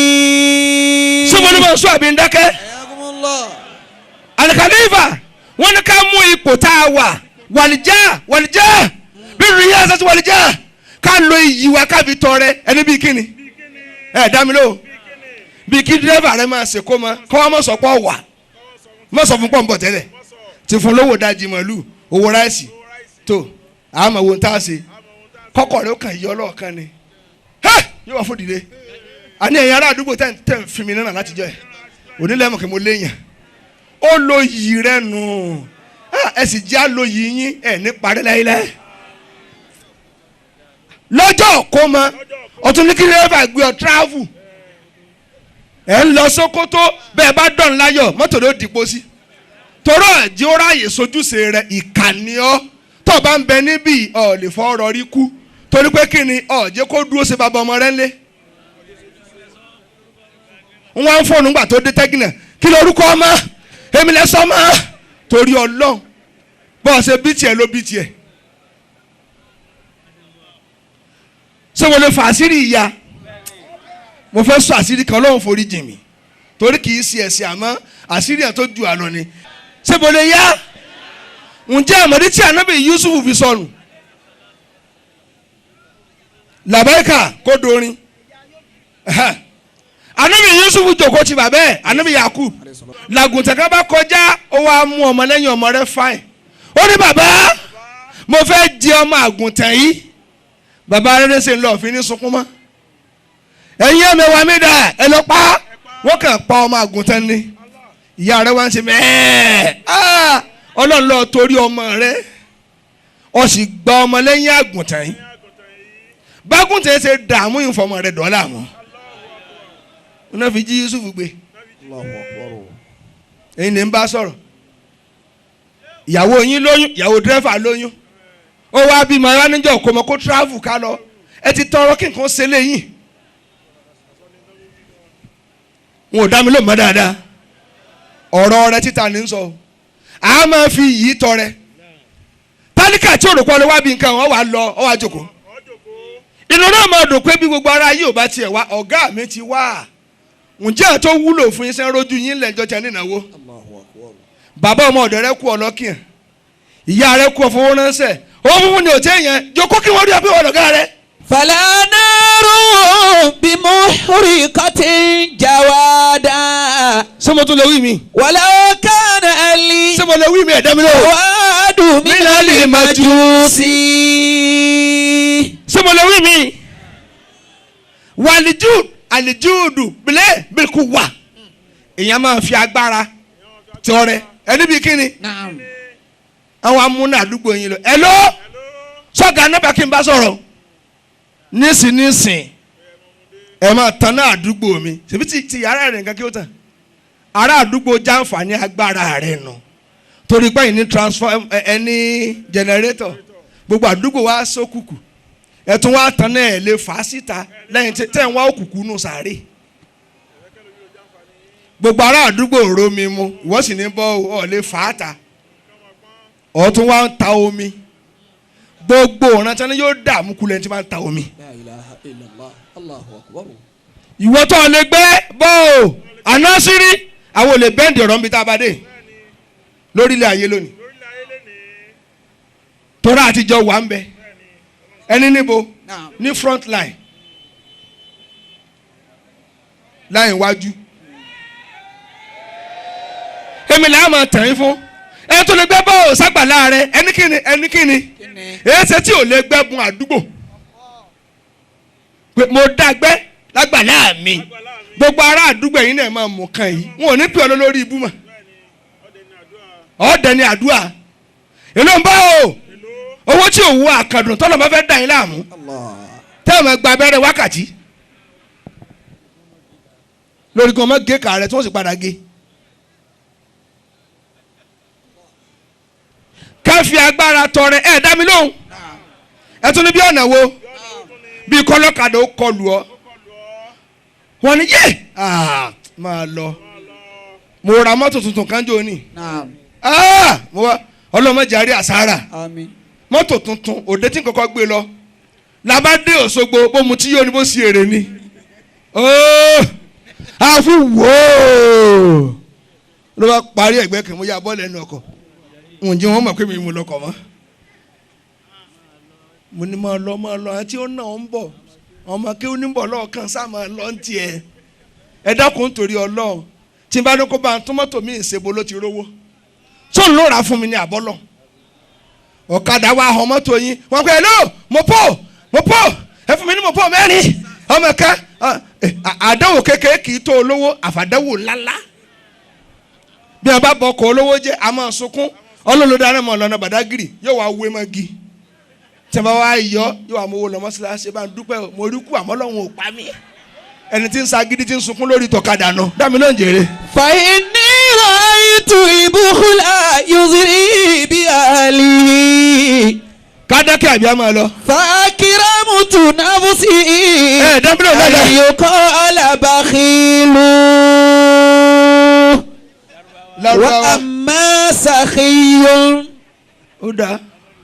sọ́mọ́ni máa sọ àbí ń dákẹ́. Alikalifa wọ́n ní ká mú ipò tá a wà wàlìjà wàlìjà bí rìnyẹ́ ẹ̀sẹ̀ wàlìjà ká lo iyì wa ká fi tọrẹ ẹni bíi kíni ẹ dá mi lóhùn bí kí dírẹ́fà rẹ máa ṣe kó mọ kọ́ wa mọ̀ sọ pọ̀ wà mọ̀ sọ fún pọ̀npọ̀ tẹ́lẹ̀ ti fún lówó dájì màlúù owó ráìsì tó àmọ̀ wo ń tá a ṣe kọ́kọ́ rẹ ó kàn yọ ọlọ́ọ̀kan ni yóò wá fún dìde àní ẹ̀yin ará àdúgbò tẹ̀ ń fi mi náà láti jọ ẹ̀ onílẹ̀mọ̀ kí mo léèyàn ó lo yìí rẹ nù ẹ sì jẹ́ àlọ́ yìí yín ẹ̀ ní parí láyé lọ́jọ́ kó mọ ọtún ní kí dírẹ́fà gbé ọ tíráfù ẹ̀ ń lọ Sókótó bẹ́ẹ̀ bá dọ̀n láyọ̀ mọ́tò ló dìpọ̀ sí torọ́ ẹ̀jẹ̀ ó ráàyè sojúṣe rẹ̀ ìkànnì ọ́ tó bá ń bẹ níbí ọ̀ lè fọ́ ọ̀rọ̀ rí kú torí pé kí ni ọ̀ jẹ́ kó dúró ṣe bàbá ọmọ rẹ̀ ńlẹ̀ wọ́n ń fọ́ọ̀nù gbà tó dé tẹ́gìnà kí lorúkọ ọmọ èmi lẹ sọ mọ́ torí Ọlọ́run bọ́ọ̀ ṣe bí tiẹ̀ ló bí tiẹ̀ ṣé mo lè fà àṣírí ìyá mo fẹ́ sọ àṣírí kan Ọlọ́run forí jì mí torí kì í ṣe ẹ̀sìn àmọ́ àṣírí ẹ̀ tó ju àlọ́ ni ṣé mo lè yá ǹjẹ́ àmọ́dé tí ànábì Yusuf fi sọnù làbáìkà kó dorin ànábì Yusuf jòkó ti bàbá ẹ̀ ànábì Yakub làgùntàn kan bá kọjá ó wá mú ọmọ lẹ́yìn ọmọ rẹ̀ fáìn ó ní bàbá mo fẹ́ di ọmọ àgùntàn yìí bàbá rẹ̀ ṣe ń lọ òfin ní sunkún mọ́ ẹ̀yin ẹ̀mẹ̀wá mi dà ẹ lọ pa wọ́n kàn pa ọmọ àgùntàn ni ìyá rẹ̀ wá ń ṣe mẹ́ẹ̀ẹ́ ọlọ́run lọ torí ọmọ rẹ̀ ó sì gba ọmọ lẹ́yìn àgùntàn yìí bágùntàn yìí ṣe dààmú ìfọmọ rẹ̀ dọ́là mọ́ wọn náà fi jí Yusuf gbé èyí ni ń bá sọ̀rọ̀ ìyàwó yín lóyún ìyàwó dírẹ́fà lóyún ó wá bímọ ẹ wá níjọ́ kó mọ kó tíráfù ká lọ ẹ ti tọrọ kí nǹkan ṣe léyìn wọn ò dá mi lóhùn mọ́ dáadáa ọ̀rọ̀ rẹ títa ní sọ a máa fi yìí tọrẹ tálíkà tí òrùkọ́ ló wá bí nǹkan wọn wà lọ ọ wá jókòó inú náà máa dùn pé bí gbogbo ara yìí ò bá tiẹ̀ wá ọ̀gá mi ti wá ǹjẹ́ àtó wúlò fún iṣẹ́ rójú yín lẹ́jọ́ tẹ nínáwó bàbá ọmọ ọ̀dọ̀ rẹ kú ọlọ́kìyàn ìyá rẹ kú ọ̀fọwọ́ ránṣẹ́ owó fúnfún ni òtí èèyàn jókòó kí wọ́n rí ọbẹ̀ wọn ọ̀gá rẹ. fala naru bimuhrikatin jawada. ṣé mo tún lè wí mi. walau kana ali. ṣé mo lè wí mi ẹ̀dá mi lọ. wàádùn minal majusi. ṣé mo lè wí mi. wàlíjúd àlìjúdù bílẹ̀ bílkù wà èèyàn máa fi agbára tọrẹ ẹni bíi kíni àwọn amúnà àdúgbò yín lọ ẹ lọ sọgà nọmba kí n bá sọ̀rọ̀ nísìnyìísìn ẹ máa tan náà àdúgbò mi ṣèbí ti yàrá rẹ nǹkan kí ó tàn ará àdúgbò jàǹfààní agbára rẹ nù torí pé ẹni transform ẹni generator gbogbo àdúgbò wa sókùkù ẹ tún wá tan náà ẹ lè fà á síta lẹ́yìn tẹ́ ń wá òkùnkùn nù sàárè gbogbo ará àdúgbò romi mu ìwọ sì ní bọ́ ọ lè fà á ta ọ tún wá ń ta omi Gbogbo ọ̀ràn tí wọ́n yóò dààmú kulẹ̀ tí wọ́n ta omi. La ilaha illallah. Allahu akbar. Ìwọ tó lè gbẹ́ bọ́ ò ànásírí àwọn ò lè bẹ́ǹdì ọ̀rọ̀ níbi tá a bá dé lórílẹ̀ ayé lónìí. Tọ́ra àtijọ́ wà ń bẹ ẹni níbo ní front line láì wájú. Èmi là á máa tẹ̀ yín fún ẹ tó lè gbẹ́ bọ́ ò ságbàlá rẹ ẹni kíni ẹni kíni èyí tí ò lè gbẹ́bùn àdúgbò mo dàgbẹ́ lágbàlá mi gbogbo ará àdúgbò yìí náà máa mú kan yìí wọn ò ní pè ọ́ lórí ibú mọ́ ọ̀dẹ̀ ni àdúrà èló ń bá o owó tí òwò àkàndùn tọ́lọ̀ bá fẹ́ dà yín láàmú tẹ́ ẹ̀ máa gba abẹ́rẹ́ wákàtí lórí kí wọ́n má gé kàrẹ́ tí wọ́n sì padà gé. Ká fi agbára tọrẹ ẹ dá mi lóhùn ẹ tún ní bí ọ̀nà wo bí kọlọ́kadà ó kọlù ọ wọ́n ní yé máa lọ mo ra mọ́tò tuntun kan jò ní mo wá ọlọ́mọdé àrí àsárà mọ́tò tuntun òde tí kọ́kọ́ gbé lọ làbá dé Òṣogbo bó mu tí yóò ní bó sì èrè ni àfi wò ó ló bá parí ẹ̀gbẹ́ kan mo yà bọ́ọ̀lù ẹnu ọkọ̀ ǹjẹ́ wọ́n mọ̀ pé mi mú lọkọ̀ mọ́ mo ní máa lọ àti ó náà ń bọ̀ ọmọ kí ó ní bọ̀ lọ́ọ̀kan sá máa lọ ń tiẹ̀ ẹ dákun torí Ọlọ́run tí n bá ní kó bá ń tún mọ́tò mi ìṣèbó ló ti rówó tó ń lóra fún mi ní àbọ́lọ̀ ọ̀kadà wa họ mọ́tò yín wọ́n pẹ́ ló mo pò ẹ fún mi ní mo pò mẹ́rin ọmọ ká àdánwò kékeré kì í tó olówó àfàdánwò ńláńlá bí a bá bọ ọkọ̀ olówó jẹ́ a máa sunkún ọlọ́lọ́ dáná mọ́ ọ̀lọ́nà Bàdágìrì yóò wá wé mọ́ gi tí a bá wá yọ yóò wá mowó lọ mọ́ṣáláṣí bá ń dúpẹ́ mo rí kú àmọ́ Ọlọ́run ò pa mí ẹni tí ń sagídí tí ń sunkún lórí tọ̀kadà náà dámi náà ń jèrè. فإني رأيت البخل يزري بأهله kádákẹ́ àbí a máa lọ. فأكرمت نفسي ẹ dámi náà lọ́dọ̀. أن يقال بخيل وأما سخي ó dáa.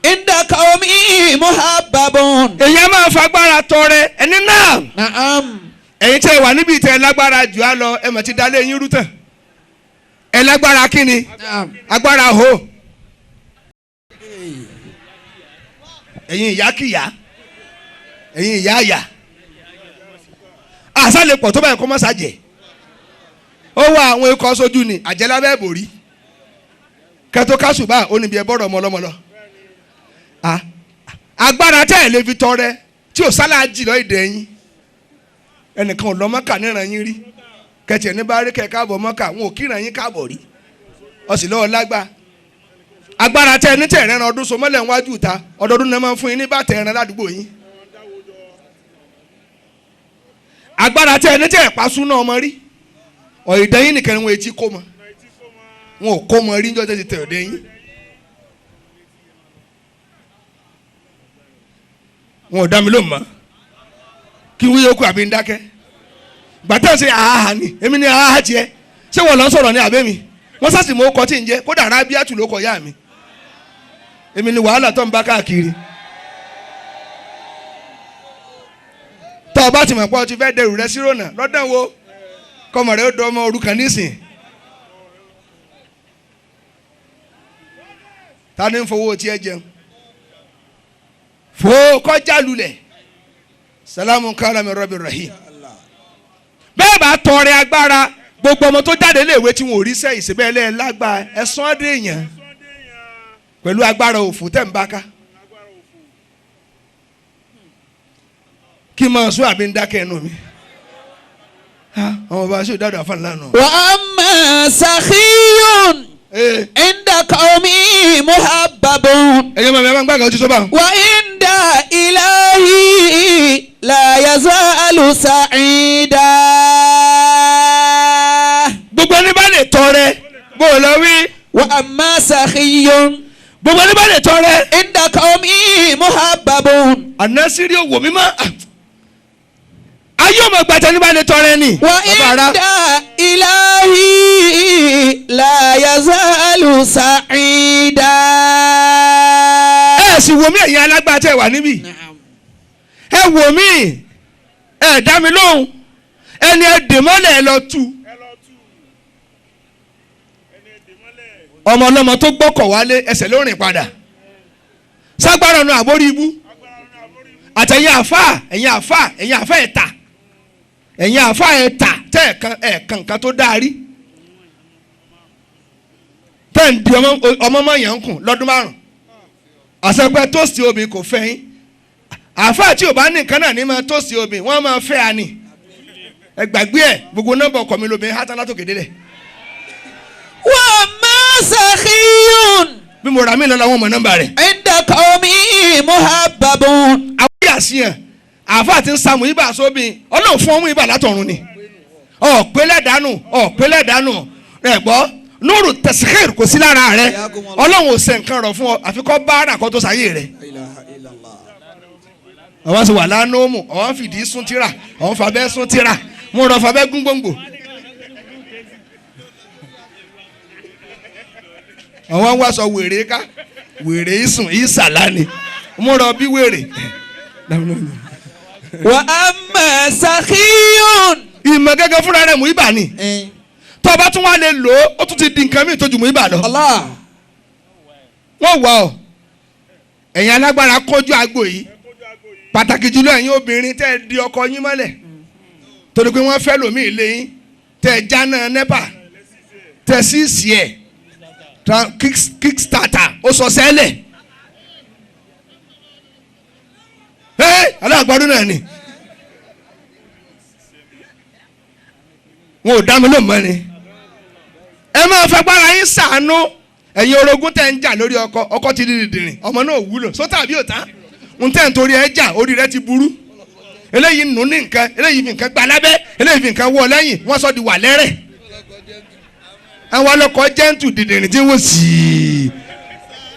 عند قومه محبب. èyí á máa fagbára tọrẹ ẹni náà. نعم. ẹ̀yin tẹ́ wà níbi ìtẹ́ lágbára jù á lọ ẹ mà ti dalé yín rú tán. Ẹ lágbára kí ni? Agbára ho. Ẹ̀yin ìyá kìyà ẹ̀yin ìyá àyà àṣà lè pọ̀ tó báyìí kó má ṣàjẹ́. Ó wá àwọn ikọ̀ sójú ni àjẹlábẹ́ bòrí kẹtó kásùbà ó níbi ẹ bọ́rọ̀ ọmọ ọlọ́mọ lọ. Agbára tẹ́ ẹ̀ lè fi tọrẹ tí ò sálà jì lọ ìdè yín ẹnìkan ò lọ Mọ́kà níran yín rí kẹtì ẹni bá rí kẹ káàbọ̀ Mọ́kà wọn ò kíran yín káàbọ̀ rí ọ̀sìn lọ́wọ́ lágbá. Agbára tẹ́ ẹni tẹ́ ẹ̀rẹ́ran ọdún so mọ́lẹ̀ níwájú ìta ọdọọdún náà máa ń fún yín ní bàtà ẹran ládùúgbò yín. Agbára tẹ́ ẹni tẹ́ ẹ̀pá súná ọmọ rí ọ̀ìdẹ́yìn nìkan ni wọn etí kó mọ wọn ò kó mọ rí níjọ́ tẹ́ ti tẹ̀ ọ̀dẹ́yìn. Wọn ò dá mi lóhùn mọ́ kí wọ́n yókù àbí ń dákẹ́ gbàtà ṣe àhàhà ni èmi ni àhàhà tiẹ̀ ṣé wọ́n lọ sọ̀rọ̀ ní àbẹ́ mi wọ́n sàṣì mọ́ ọkọ̀ tí ń jẹ́ kódà Rábíàtù ló kọ yá mi èmi ni wàhálà tó ń bá káàkiri. Tọ́ ọ bá ti mọ̀ pé ọ ti fẹ́ dẹrù rẹ sí rònà lọ́dọ̀ wo kọ́mọ rẹ ó dọ́ ọmọ òrukàn nísìn. Ta ni ń fowó tiẹ̀ jẹun fò kọjá lulẹ̀ salamu kala mi rọbi rahim. Bẹ́ẹ̀ bá tọrẹ agbára gbogbo ọmọ tó jáde léèwé tí wọn ò rí sẹ́ ìsìnbẹ́ lágbá ẹ̀sán adé èèyàn pẹ̀lú agbára òfò tẹ̀ ń bá ká. Kí n máa sún àbí ń dákẹ́ ẹnu mi. Àwọn bàbá ṣe ìdádò àfààní lánàá. Wa amma sakhiyun inda qawmi muhabbabun. Ẹ̀yin màmí ẹ máa ń gbàgbọ́ ojú tó bá. Wa inda ilahi la yazalu sa'ida. Gbogbo ẹni bá lè tọrẹ bó o lọ wí. Wa amma sakhiyun. Gbogbo ẹni bá lè tọrẹ. Inda qawmi muhabbabun. Ànásírí òwò mímọ́. Ayé ọmọ gbàtẹ́ ní bá lè tọrẹ ni. Wa inda ilahi la yazalu sa'ida. Ẹ Ẹ sì wò mí ẹ̀yin alágbá tẹ́ wà níbí. Ẹ wò mí ẹ dá mi lóhùn ẹni ẹ dè mọ́lẹ̀ ẹ lọ tú. Ọmọ ọlọ́mọ tó gbọ́kọ̀ wálé ẹsẹ̀ ló rìn padà. Ságbára ọ̀nà àbórí ibú. Àtẹ̀yìn àfà ẹ̀yìn àfà ẹ̀yìn àfà ẹ̀ta ẹ̀yìn àfà ẹ̀ta tẹ́ ẹ̀kan ẹ̀kan nǹkan tó dáa rí. Tẹ́ ń di ọmọ mọ́ yẹn ń kùn lọ́dún márùn-ún. Àṣẹpẹ́ tóòsì obì kò fẹ́ yín. Àfà tí ò bá ní nǹkan náà ní máa tóòsì obì wọ́n máa fẹ́ àní. Ẹ gbàgbé ẹ̀ gbogbo nọ́mbà ọkọ̀ mi lóbi hátán látòkè délẹ̀. Wa ma sakhiyun. Bí mo rà mí lọ́la wọn mọ nọ́mbà rẹ̀. Inda qawmi muhabbabun. Àwọn yà sí yẹn àáfàá ti ń sa mùíbà sóbì ọlọ́run fún ọmú ibà látọ̀run ni. Ọ̀pẹ́lẹ̀ dànù ọ̀pẹ́lẹ̀ dànù ẹ̀ gbọ́ nuru tẹ̀síkìr kò sí lára rẹ̀ ọlọ́run ò ṣe nǹkan rọ̀ fún ọ àfi kọ́ bá ara kọ́ tó sáyé rẹ̀. Àwọn sì wà lánàá àwọn fìdí sún tíra àwọn fàbẹ́ sún tíra mo rọ fàbẹ́ gún gbòǹgbò. Àwọn wá sọ wèrè ká wèrè ìsùn ìsàlá ni mo rọ bí wèrè. Wa amma sakhiyun. Ìmọ̀ gẹ́gẹ́ fúnra rẹ̀ mú ibà ni tó o bá tún wá lè lò ó ó tún ti di nǹkan míì tó ju mú ibà lọ. Allah. Wọ́n wà ọ́ ẹ̀yin alágbára kọjú agbo yìí pàtàkì jùlọ ẹ̀yin obìnrin tẹ́ ẹ di ọkọ yín mọ́lẹ̀ torí pé wọ́n fẹ́ lòmíì lé yín tẹ́ ẹ jáná nẹ́pà tẹ́ ẹ síìsì ẹ̀ kickstarter ó sọ sẹ́lẹ̀ ẹ́ aláàgbọ́dún náà ni wọn ò dá mi lóun mọ́ ni ẹ máa fagbára yín ṣàánú ẹ̀yin orogún tẹ́ ń jà lórí ọkọ ọkọ ti di dìndìnrìn ọmọ náà wúlò sótà àbí òtá ń tẹ́ ń torí ẹ jà orí rẹ ti burú eléyìí nù ní nǹkan eléyìí fi nǹkan gba lábẹ́ eléyìí fi nǹkan wọ lẹ́yìn wọ́n sọ di wà lẹ́rẹ̀ àwọn ọlọ́kọ̀ jẹ́ǹtù dìndìnrìn tí wọ́n sì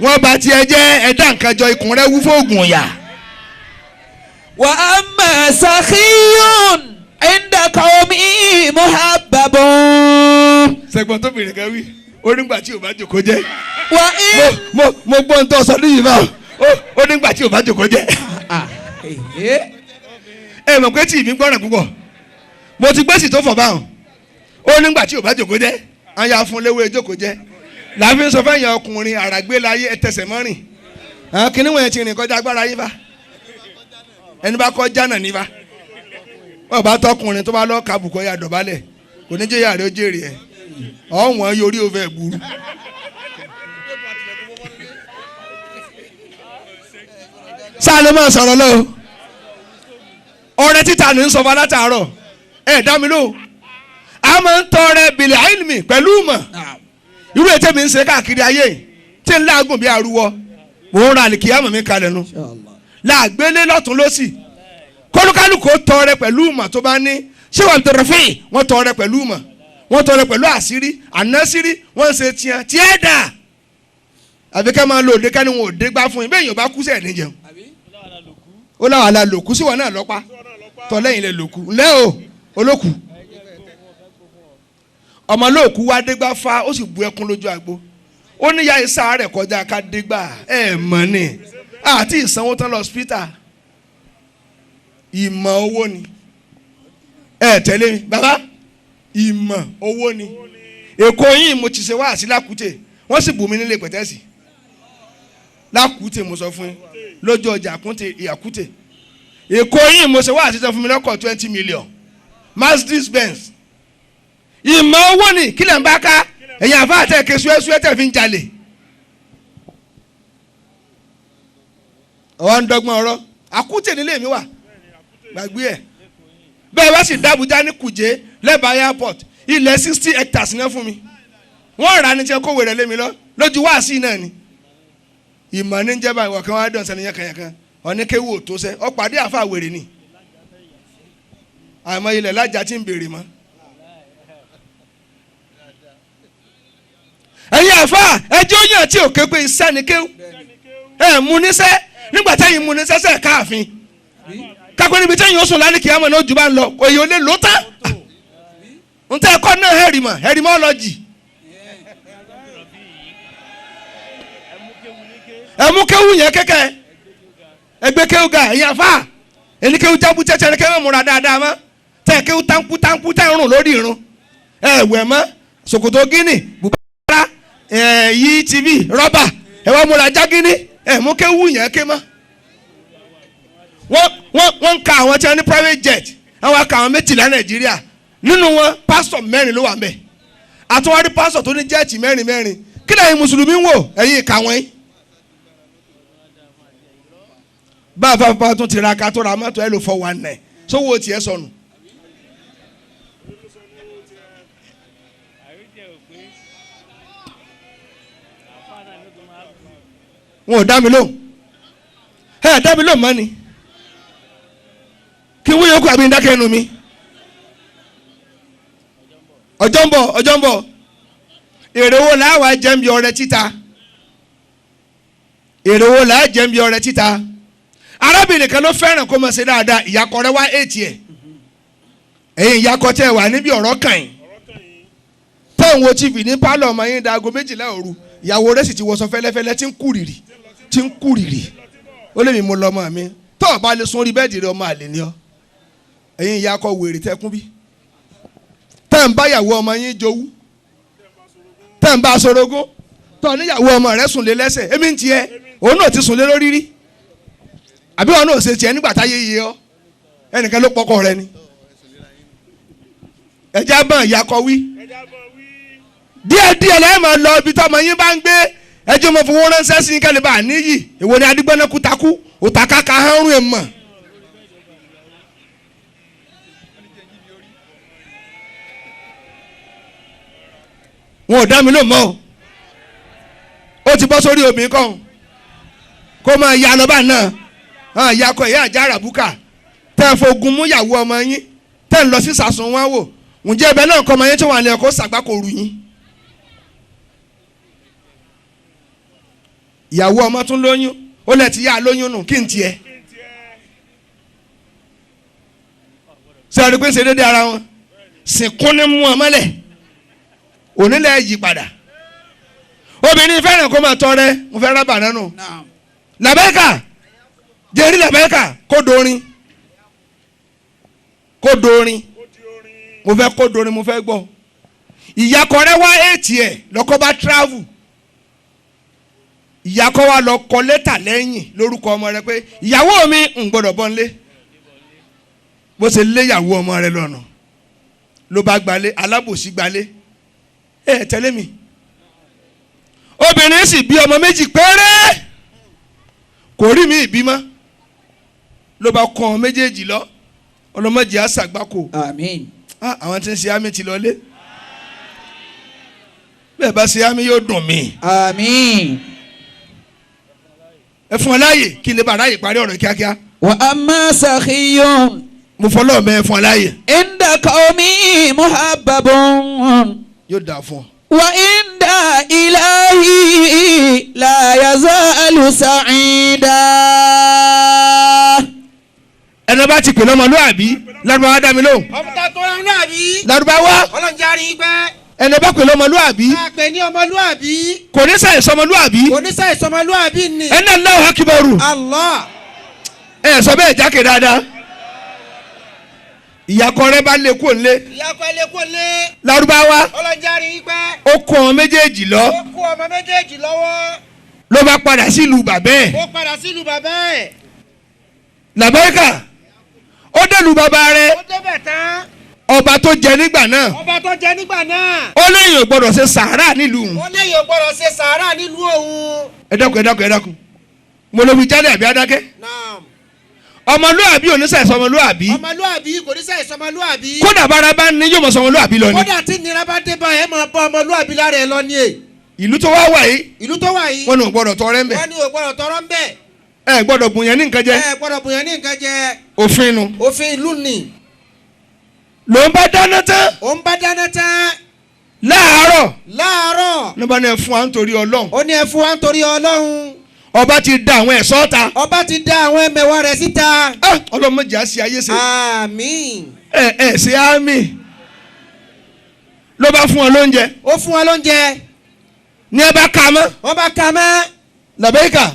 wọ́n bá tiẹ̀ jẹ́ ẹ̀dá nǹkan jọ ikùn rẹ wú fóògùn ọ̀yà. Wa amma sakhiyun inda qawmi muhabbabun. Sẹ́gbọ́n tó bìnrin kan wí ó nígbà tí ò bá jòkó jẹ́. Wa in. Mo gbọ́ ń tọ́ sọ níyì báwo ó nígbà tí ò bá jòkó jẹ́. Ẹ mọ̀ pé tí ìmí gbọ́ràn púpọ̀ mo ti gbèsè tó fọ̀ báwọn ó nígbà tí ò bá jòkó jẹ́ àyà fún léwé jókòó jẹ́ làbí sọ fẹ́yìn ọkùnrin àràgbé láyé ẹ tẹsẹ̀ mọ́rìn àwọn kìnìún yẹn ti rìn kọjá agbára yín bá ẹni bá kọjá náà ní bá wọ́n bá tọkùnrin tó bá lọ́ọ́ ka bùkọ́ ya dọ̀bálẹ̀ kò ní jẹ́ yàrá ó jèrè ẹ̀ ọ̀wọ́n yorí ó fẹ́ burú. Sáà ló máa sọ̀rọ̀ lọ́wọ́ ọ̀rẹ́ títa ní sọ fún alátàárọ̀ ẹ̀ dá mi lóhùn a máa ń tọrẹ bìlẹ̀ àìlùmí pẹ̀lú ìmọ̀ irú ètè mi ń ṣe káàkiri ayé tí ń láàgùn bí arúwọ mò ń ra àlìkìyàmọ̀ mi kalẹ̀ nu làgbélé lọ́tún lọ́sì kólúkálùkù ó tọrẹ pẹ̀lú ìmọ̀ tó bá ní ṣé wàá tọrẹ fíì wọ́n tọrẹ pẹ̀lú ìmọ̀ wọ́n tọrẹ pẹ̀lú àṣírí ànásírí wọ́n ń ṣe tiẹ̀ tiẹ̀ dà àbí ká máa lo òde ká ní wọn ò dé gbá fún yín bẹ́ẹ̀ yóò bá kú sẹ́ẹ̀ ní jẹun ó láwọn àlà lòkú sí wọn náà lọ́pa tọ́lẹ́yìn lè lòkú ńlẹ́ o olókù ọmọ lóòkú wá dégbà fa ó sì bu ẹkún lójú agbo ó ní ya isa rẹ̀ kọjá ká dégbà ẹ mọ̀ ni àti ìsanwó tán lọ hospital ìmọ̀ owó ni ẹ tẹ̀lé mi bàbá ìmọ̀ owó ni èkó yìí mo ti ṣe wá sí lákùtè wọ́n sì bù mí nílé pẹ̀tẹ́sì lákùtè mo sọ fún yín lójú ọjà àkútè èkó yìí mo ṣe wá àṣìṣe fún mi lọ́kọ̀ 20 million Mercedes Benz ìmọ̀ owó ni kílẹ̀ ń bá ká ẹ̀yìn àfa àti ẹ̀kẹ́ suẹ́suẹ́ tẹ̀ fi ń jalè. Ọ̀wá ń dọ́gbọ́n ọ̀rọ̀ àkútè nílé mi wà gbàgbé ẹ̀ bẹ́ẹ̀ wá sì dábùjá ní Kùjé lẹ́bàá airport ilẹ̀ 60 hectares náà fún mi wọ́n rà ní tiẹ̀ kówó rẹ̀ lé mi lọ lójú wáàsí náà ni ìmọ̀ ní jẹ́ báyìí wọ̀kan wá dàn sẹ́ni yànkanyànkan ọ̀nìkéwò tó sẹ́ ọ pàdé àfa wèrè ni àmọ́ ilẹ̀ lájà tí ń béèrè mọ́. Ẹ̀yin àfa ẹjọ́ yàn tí ò ké pé iṣẹ́ ni kéwù ẹ̀ mú níṣẹ́ nígbà tẹ́yìn mú níṣẹ́ sẹ́ káàfin kápẹ́ níbi tẹ́yìn ó sùn lálẹ́ kìí àmọ́ ní ojú bá ń lọ òye ò lè lò tán ntẹ́ ẹ̀kọ́ náà hẹ̀rìmọ̀ hẹ̀rìmọ̀ ọlọ́jì. Ẹ mú kéwù yẹn kẹ́kẹ́. Ẹgbẹ́ kéwù ga ẹ̀yin àfa. Ẹni kéwù jábú tẹ́tẹ́ ẹni kéwù múra dáadáa mọ́. Tẹ́ kéwù tánkú tánkú tẹ́ ń rùn lórí irun. Ẹ wẹ̀ mọ́ ṣòkòtò gíní bùbá ẹ̀ yí tv rọ́bà ẹ wá múra já gíní ẹ mú kéwù yẹn ké mọ́. Wọ́n ń ka àwọn tí wọ́n ní private jet àwọn aka àwọn 12 Nàìjíríà nínú wọn pásítọ̀ 4 ló wà ńbẹ̀ àtúwárí pásítọ̀ tó ní jẹ́ẹ̀tì 4 kí lẹ́yìn mùsùlùmí ń wò ẹ̀yìn ìka wọn yìí. Bá a fà tún tiraka tó ra mọ́tò ẹ̀ lò 419 sówó tiẹ̀ sọnù. Wọn ò dá mi lóhùn ẹ dá mi lóhùn mọ́ ni kí wọ́n yókù àbí dákẹ́ ẹnu mi. Ọjọ́ ń bọ̀ ọjọ́ ń bọ̀ èrè wo là wá jẹ́ ń bi ọrẹ títa èrè wo là jẹ́ ń bi ọrẹ títa. Arábìnrin kan ló fẹ́ràn kó máa ṣe dáadáa ìyàkọ rẹ wá ètì ẹ̀ ẹ̀yin ìyàkọ tẹ́ wà níbi ọ̀rọ̀ kàn yín tẹ́ ń wo tv ní pálọ̀ ọmọ yín dago 12 òru ìyàwó rẹ̀ sì ti wọṣọ fẹ́lẹ́fẹ́lẹ́ tí ń kúrìrì tí ń kúrìrì ó lè mi mo lọ́mọ mi tó o bá lè sun orí bẹ́ẹ̀dì rẹ ọmọ àlè ni ọ́. Ẹ̀yin ìyá akọ wèrè tẹ́kún bí tẹ́ ń bá ìyàwó ọmọ yín jowú tẹ́ ń bá aṣọ́rogún tọ́ níyàwó ọmọ rẹ̀ sùn lé lẹ́sẹ̀ èmi ń tiẹ̀ òun náà ti sùn lé lórí rí àbí wọn náà ṣe tiẹ̀ nígbà táyé yé ọ ẹnìkan ló pọkọ rẹ ni. Ẹja bọ́n ìyá akọ wí díẹ̀ díẹ̀ lẹ́yìn máa lọ ibi tọ́mọ yín bá ń gbé ẹjọ́ mọ fowó ránṣẹ́ sí kẹ́lẹ́ bá níyì èwo ni adigbọ́nà kútakú òtàkàkà hánrún ẹ̀ mọ̀. Wọn ò dá mi lóhùn mọ́ o ó ti bọ́ sórí obìnrin kan kó máa ya lọ́ba náà ìyá akọ ìyá àjà àràbùkà tẹ́ ẹ fogun mú ìyàwó ọmọ yín tẹ́ ẹ lọ sí sàsùn wọn wò ǹjẹ́ ẹbẹ náà kọ́ ọmọ yín tó wà ní ẹ̀kọ́ sàgbákò rù yín. Ìyàwó ọmọ tún lóyún ó lẹ̀ ti yá lóyún nù kí n tiẹ̀ sẹ́ẹ̀rì pé ń ṣe déédéé ara wọn sìnkún ní mú ọmọ lẹ̀ onílẹ̀ yí padà. Obìnrin fẹ́ràn kó máa tọrẹ mo fẹ́ rábà nánú làbẹ́kà jẹ́rí làbẹ́kà kó dorin kó dorin mo fẹ́ kó dorin mo fẹ́ gbọ́. Ìyàkọ rẹ wá ètì ẹ̀ lọ́kọ́ bá travel ìyàkọ wa lọ kọ lẹ́tà lẹ́yìn lórúkọ ọmọ rẹ pé ìyàwó mi ń gbọ́dọ̀ bọ́ nílé bó ṣe lé ìyàwó ọmọ rẹ lọ́nà ló bá gbalé alábòsí gbalé ẹ tẹ̀lé mi. Obìnrin sì bí ọmọ 2 péré kò rí mi ìbímọ ló bá kọ ọmọ méjèèjì lọ ọlọmọdé àṣàgbákò. Àmín. Àwọn tí ń ṣe àmì ti lọlé bẹ́ẹ̀ bá ṣe àmì yóò dùn mí. Àmín. Ẹ fún ọ láàyè kí n lè bá ráàyè parí ọ̀rọ̀ kíákíá. Wa amma sakhiyun. Mo fọlọ́ mẹ́ ẹ fún ọ láàyè. Inda qawmi muhabbabun. Yóò dà fún ọ. Wa inda ilahi la yazalu sa'ida. Ẹni bá ti pè lọ́mọlúwàbí Lárúbáwá dá mi lóhùn. Ọmọ tó lọ́mọlúwàbí. Lárúbáwá. Ọlọ́njarí pẹ́. Ẹni bá pè lọ́mọlúwàbí. Ká pè ní ọmọlúwàbí. Kò ní sàì sọmọlúwàbí. Kò ní sàì sọmọlúwàbí ni. Ẹni Allahu akibaru. Allah. Ẹ sọ bẹ́ẹ̀ jákè dáadáa. Ìyàkọ rẹ bá lè kó lé. Ìyàkọ lè kó lé. Lárúbáwá. Ọlọ́njarí pẹ́. Ó kó ọmọ méjèèjì lọ. Ó kó ọmọ méjèèjì lọ́wọ́. Ló bá padà sílùú bàbá ẹ̀. Ó padà sílùú bàbá ẹ̀. Làbẹ́kà ó dẹ̀lú bàbá rẹ̀. Ó débẹ̀ tán. Ọba tó jẹ nígbà náà. Ọba tó jẹ nígbà náà. Ó léyìn ò gbọdọ̀ ṣe sàárà nílùú òun. Ó léyìn ò gbọdọ̀ ṣe sàárà nílùú òun. Ẹ dákun ẹ dákun ẹ dákun mo ló fi jáde àbí adákẹ́. Naam. Ọmọlúàbí ò ní ṣàìsàn ọmọlúàbí. Ọmọlúàbí kò ní ṣàìsàn ọmọlúàbí. Kódà bára bá ní yóò mọ̀ sọ ọmọlúàbí lọ ni. Kódà tí nira bá dé bá ẹ máa bá ọmọlúàbí lára ẹ lọ ni e. Ìlú tó wá wà yìí. Ìlú tó wà yìí. Wọn ò gbọdọ̀ tọrẹ ń bẹ̀. Wọn ní ò gbọdọ̀ tọrọ ń bẹ̀. Ẹ gbọ́dọ̀ bùn yẹn ní nǹkan jẹ. Ẹ gbọ́dọ̀ bùn yẹn ní nǹkan jẹ. Òfin nu. Òfin ìlú ni. Ló ń bá dáná tán. Ó ń bá dáná tán. Láàárọ̀. Láàárọ̀. Ló bá ní ẹ fún wa nítorí Ọlọ́run. Ó ní ẹ fún wa nítorí Ọlọ́run. Ọba ti da àwọn ẹ̀ṣọ́ ta. Ọba ti da àwọn ẹmẹ̀wà rẹ̀ síta. Ọlọ́run má jẹ́ á ṣe ayé ṣe. Àmín. Ẹ ẹ ṣe àmín. Ló bá fún wọn lóúnjẹ. Ó fún wọn lóúnjẹ. Ní ẹ bá ka mọ́. Wọ́n bá ka mọ́. Làbẹ́ríkà.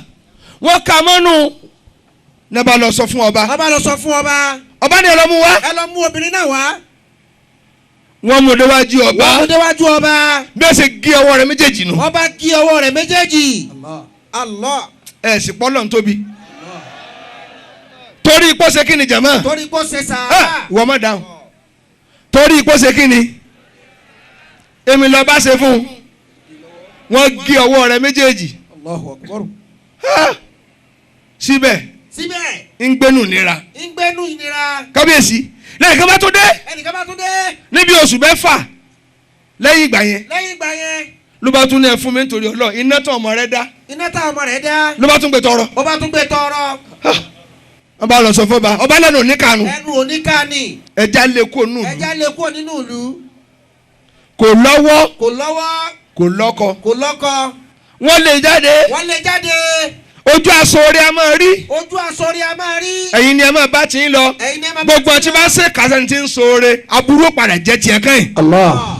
Wọ́n ka mọ́nú. Ní bá lọ sọ fún ọba. Ọba lọ sọ fún ọba. Ọba ni ẹ lọ mú wá. Ẹ lọ mú obìnrin náà wá. Wọ́n mú déwájú ọba. Wọ́n mú déwájú ọba. Bí ẹ ṣe gé ọwọ́ rẹ̀ méjèèjì nù. Ọba gé ọwọ́ rẹ̀ méjèèjì. Allah. Ẹ sì pọ́ lọ́n tóbi. Torí ipò ṣe kí ni jàmá. Torí ipò ṣe sàárà. Wọ́n mọ̀ dáhùn. Torí ipò ṣe kí ni. Èmi lọ bá ṣe fún un. Wọ́n gé ọwọ́ rẹ̀ méjèèjì. Allahu Akbar. Síbẹ̀. Síbẹ̀. Ń gbénu nira. Ń gbénu nira. Kábíyèsí. Lẹ́yìn kan bá tún dé. Ẹnìkan bá tún dé. Níbi oṣù mẹ́fà lẹ́yìn ìgbà yẹn. Lẹ́yìn ìgbà yẹn. Ló bá tún ní ẹ fún mi nítorí Ọlọ́run iná tán ọmọ rẹ dá. Iná tán ọmọ rẹ dá. Ló bá tún gbé tọrọ. Ó bá tún gbé tọrọ. Ọba lọ sọ fọba ọba lẹ́nu oníkanu. Ẹnu oníkani. Ẹja lè kúrò nínú ìlú. Ẹja lè kúrò nínú ìlú. Kò lọ́wọ́. Kò lọ́wọ́. Kò lọ́kọ. Kò lọ́kọ. Wọ́n lè jáde. Wọ́n lè jáde. Ojú aṣọ orí a máa rí. Ojú aṣọ orí a máa rí. Ẹ̀yin ni ẹ máa bá ti ń lọ. Ẹ̀yin ni ẹ máa bá ti ń lọ. Gbogbo ọtí bá ṣe kásán ti ń ṣoore aburú padà jẹ́ tiẹ̀ kẹ́yìn. Allah.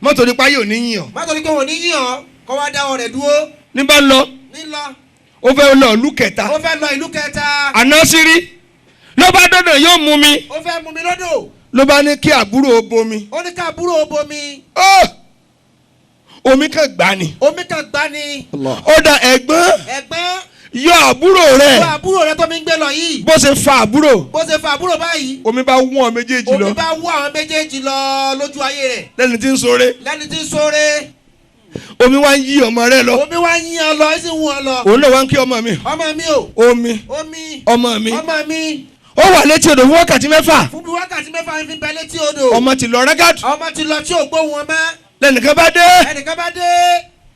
Mọ́tò nípa yóò ní yìn ọ́. Mọ́tò nípa yóò ní yìn ọ́ kọ́ wá dá ọrẹ dúró. Ní bá lọ. Ní lọ. Ó fẹ́ lọ ìlú kẹta. Ó fẹ́ lọ ìlú kẹta. Ànásírí ló bá dọ̀dọ̀ yóò mú mi. Ó fẹ́ mú mi lọ́dọ̀. Ló bá ní kí àbúrò bomi. Ó ní kí àbúrò bomi. Omi kan gbà ni. Omi kan gbà ni. Ó da ẹ̀gbọ́n. Ẹ̀gbọ́n. Yọ àbúrò rẹ̀. Yọ àbúrò rẹ̀ tó mi ń gbé lọ yìí. Bó ṣe fa àbúrò. Bó ṣe fa àbúrò báyìí. Omi bá wọ́n méjèèjì lọ. Omi bá wọ́n àwọn méjèèjì lọ lójú ayé rẹ̀. Lẹ́ni tí ń ṣoore. Lẹ́ni tí ń ṣoore. Omi wá ń yí ọmọ rẹ̀ lọ. Omi wá ń yí ọ lọ, ó sì ń wọ́n lọ. Òun náà wá ń kí ọmọ mi. Ọmọ mi o. Omi. Omi. Ọmọ mi. Ọmọ mi. Ó wà létí odò fún wákàtí mẹ́fà. Fún bí wákàtí mẹ́fà ń fi bẹ létí odò. Ọmọ ti lọ rẹ́gàdù. Ọmọ ti lọ tí ò gbóhùn ọmọ. Lẹ́nìkan bá dé. Ẹnìkan bá dé.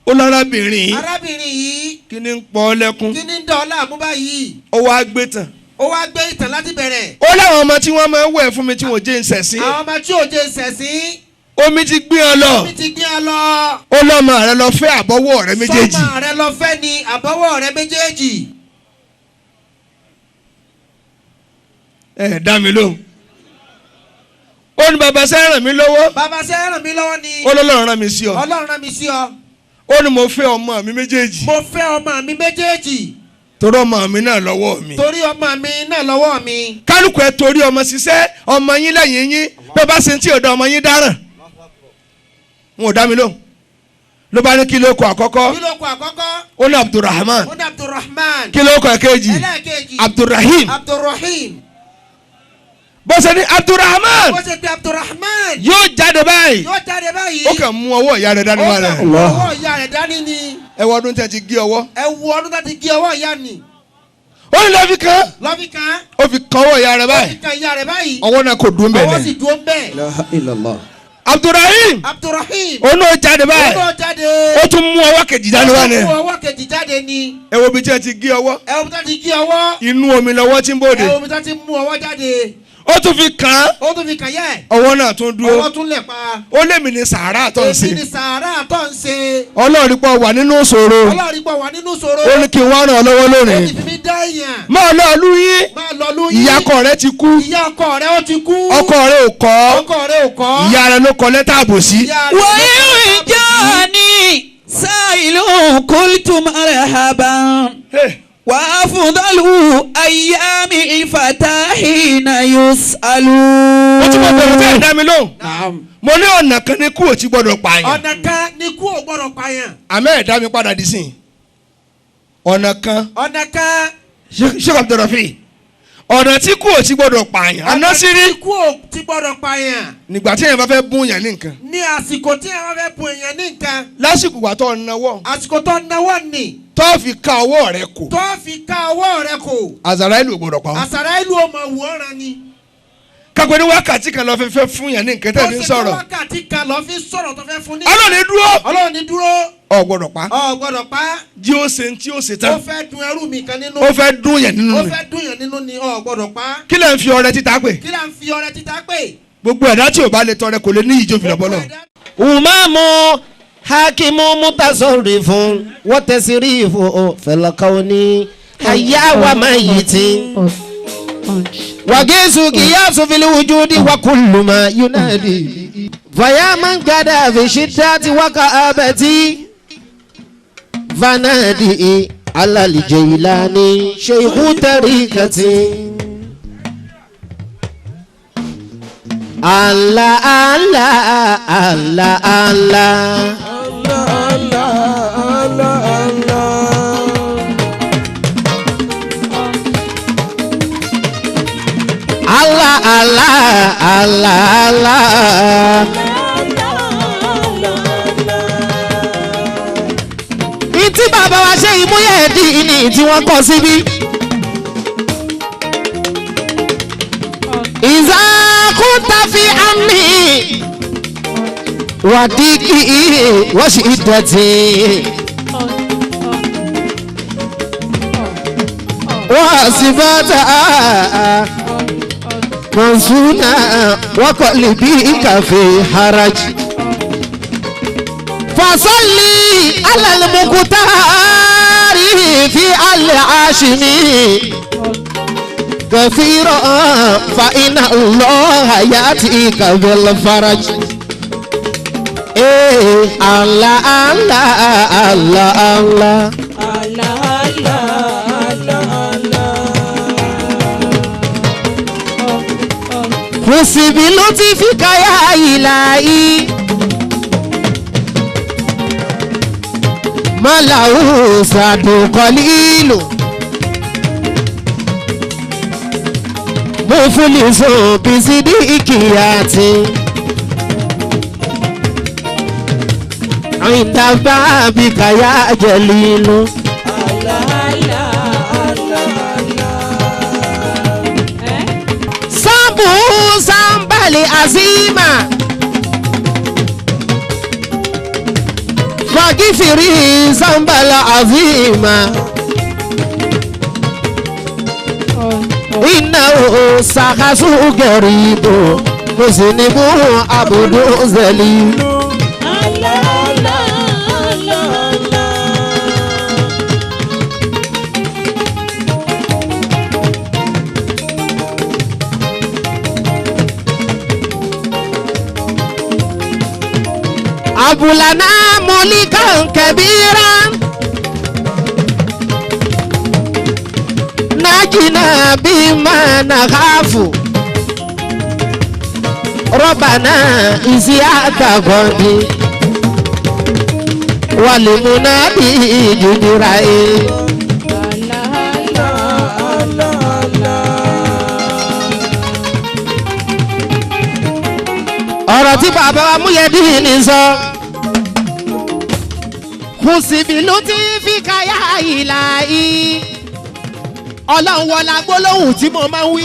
Ó lárábìnrin yìí. Arábìnrin yìí. Kí ni ń pọ̀ lẹ́kún. Kí ni ń dọ̀ ọ́ láàmú báyìí. Ó wá gbé tàn. Ó wá gbé ìtàn láti bẹ̀rẹ̀. Ó láwọn ọmọ tí wọ́n máa ń wẹ̀ fún mi tí wọ́n jẹ́ ń ṣẹ̀sín. Àwọn ọmọ tí ò jẹ́ ń ṣẹ̀sín. Omi ti gbé ọ lọ. Omi ti gbé ọ lọ. Ó lọ́mọ rẹ lọ fẹ́ àbọ̀wọ́ rẹ méjèèjì. Sọ́mọ rẹ lọ fẹ́ ni àbọ̀wọ́ rẹ méjèèjì. Ẹ dá mi lóhùn. Ó ní bàbá sẹ́ ràn mí lọ́wọ́. Bàbá sẹ́ ràn mí lọ́wọ́ ni. Ó lọ́lọ́run rán mi sí ọ. Ọlọ́run rán mi sí ọ. Ó ní mo fẹ́ ọmọ mi méjèèjì. Mo fẹ́ ọmọ mi méjèèjì. Torí ọmọ mi náà lọ́wọ́ mi. Torí ọmọ mi náà lọ́wọ́ mi. Kálukú ẹ torí ọmọ ṣiṣẹ́ ọmọ yín lẹ́yìn yín bẹ́ẹ̀ bá ṣe ń tí ò dá ọmọ yín dáràn. Wọn ò dá mi lóhùn. Ló bá ní kí ló kọ àkọ́kọ́. Kí ló kọ àkọ́kọ́. Ó ní Abdulrahman. Ó ní Abdulrahman. Kí ló kọ ẹ̀kejì. Ẹlẹ́ẹ̀kejì. Abdulrahim. Abdulrahim. Bó ṣe ní Abdulrahman. Bó ṣe pé Abdulrahman. Yóò jáde báyìí. Yóò jáde báyìí. Ó kàn mú ọwọ́ ìyá rẹ̀ dání wá rẹ̀. Ó kàn mú ọwọ́ ìyá rẹ̀ dání ni. Ẹ wo ọdún tẹ́ ti gé ọwọ́. Ẹ wo ọdún tẹ́ ti gé ọwọ́ ìyá ni. Ó ní lọ́ fi kan. Lọ́ fi kan. Ó fi kan ọwọ́ ìyá rẹ̀ báyìí. Ó fi kan ìyá rẹ̀ báyìí. Ọwọ́ náà kò dùn bẹ́ẹ̀. Ọwọ́ sì dùn bẹ́ẹ̀. La illallah. Abdulrahim. Abdulrahim. Òun náà jáde báyìí. Òun náà jáde. Ó tún mú ọwọ́ kejì jáde wá ni. Ó tún mú ọwọ́ kejì jáde ni. Ẹ wo ibi tí ẹ ti gé ọwọ́. Ẹ wo ibi tí ẹ ti gé ọwọ́. Inú omi lọ́wọ́ tí ń bòde. Ẹ wo ibi tí ẹ ti mú ọwọ́ jáde. Ó tún fi kàn án. Ó tún fi kàn yẹ. Ọwọ́ náà tún dúró. Ọwọ́ tún lẹ̀ pa. Ó lèmi ní sàárà tó ń ṣe. Èmi ní sàárà tó ń ṣe. Ọlọ́run pọ̀ wà nínú ìṣòro. Ọlọ́run pọ̀ wà nínú ìṣòro. Ó ní kí n wá ràn ọ́ lọ́wọ́ lónìí. Ó ti fi mí dá èèyàn. Máa lọ lú yín. Máa lọ lú yín. Ìyá ọkọ rẹ ti kú. Ìyá ọkọ rẹ ó ti kú. Ọkọ rẹ ò kọ́. Ọkọ rẹ ò kọ́. Ìyá rẹ ló kọ lẹ́tà àbòsí. Wọ́n jẹ́ ní sáìlú kultu marhaban. وأفضل أيام الفتى حين يسأل. Ó ti mọ bẹ̀rù tẹ́ ẹ̀ dá mi lóhùn. Mo ní ọ̀nà kan ní kú ò ti gbọ́dọ̀ pààyàn. Ọ̀nà kan ní kú ò gbọ́dọ̀ pààyàn. Àmọ́ ẹ̀ dá mi padà dì sí. Ọ̀nà kan. Ọ̀nà kan. Sheikh Abdulrafi. Ọ̀nà tí kú ò ti gbọ́dọ̀ pààyàn. Ọ̀nà tí kú ò ti gbọ́dọ̀ pààyàn. Nígbà tí èèyàn bá fẹ́ bún yàn ní nǹkan. Ní àsìkò tí èèyàn bá fẹ́ bún èèyàn ní nǹkan. Lásìkò wà tó náwó. Àsìkò tó náwó ni. Tó fi ká ọwọ́ rẹ kò. Tó fi ká ọwọ́ rẹ kò. Àzàráìlù ò gbọ́dọ̀ pa ọ́. Àzàráìlù ò mọ̀ wò ọ̀ràn ni. Kápẹ́ ní wákàtí kan lọ fi fẹ́ fún yàn ní nǹkan tẹ́ fi ń sọ̀rọ̀. Ó ṣe wákàtí kan lọ fi sọ̀rọ̀ tó fẹ́ fún ní. Ọlọ́run ní dúró. Ọlọ́run ní dúró. Ò gbọ́dọ̀ pa. Ò gbọ́dọ̀ pa. Jí ó ṣe tí ó ṣe tán. Ó fẹ́ dun ẹrú mi kan nínú. Ó fẹ́ dun yàn nínú Ó mi. fẹ́ dun yàn nínú ni ò gbọ́dọ̀ pa. Kí lẹ̀ ń fi ọrẹ títa pè? Kí lẹ̀ ń fi ọrẹ títa pè? Gbogbo ẹ̀dá tí ò bá lè tọrẹ kò lè ní ìjó fìlà bọ́lọ̀. Umamu hakimu mutasarrifun wa tasrifu fil kauni hayya wa mayitin wagisu kiyasu fil wujudi wa kullu ma yunadi faya man gada fi shiddati wa ka'abati fanadi على الجيلاني شيخ طريقتي الله الله الله الله الله الله الله الله الله Ìtí bàbá wa ṣe ìmúyẹ̀dì ní tí wọ́n kọ síbí. Ìzákúta fi àmì wàdíkì wọ́n sì dẹ̀tì. Wọ́n sì bàtà mọ̀nsúnà wọ́n kọ́ lè bí kàfé haraj. Fasalli alal mukutari fi al-ashimi kathira fa inna Allaha yatika bil faraj. Eh Allah Allah Allah Allah Allah Allah Allah. Kusibi lutifika ya ilahi Malau sadu qalilu Mufulisu bisidikiyati Inda babika ya jalilu Allah Allah Allah Allah. Sambu sambali azima Fagifiri sambala azima Innahu sakasu garibu Musinibu abudu zalilu Allah Allah Allah Allah. Abulana mulikan kabira Najina bima nakhafu Rabbana isiaka godi Walimunadi jujurai Allah Allah Allah. Ọ̀rọ̀ tí bàbá wa Múyẹ̀dín sọ. Kùsìbìlú tí fi káyà ìlà yìí. Ọlọ́run wọlá gbólóhùn tí mo máa ń wí.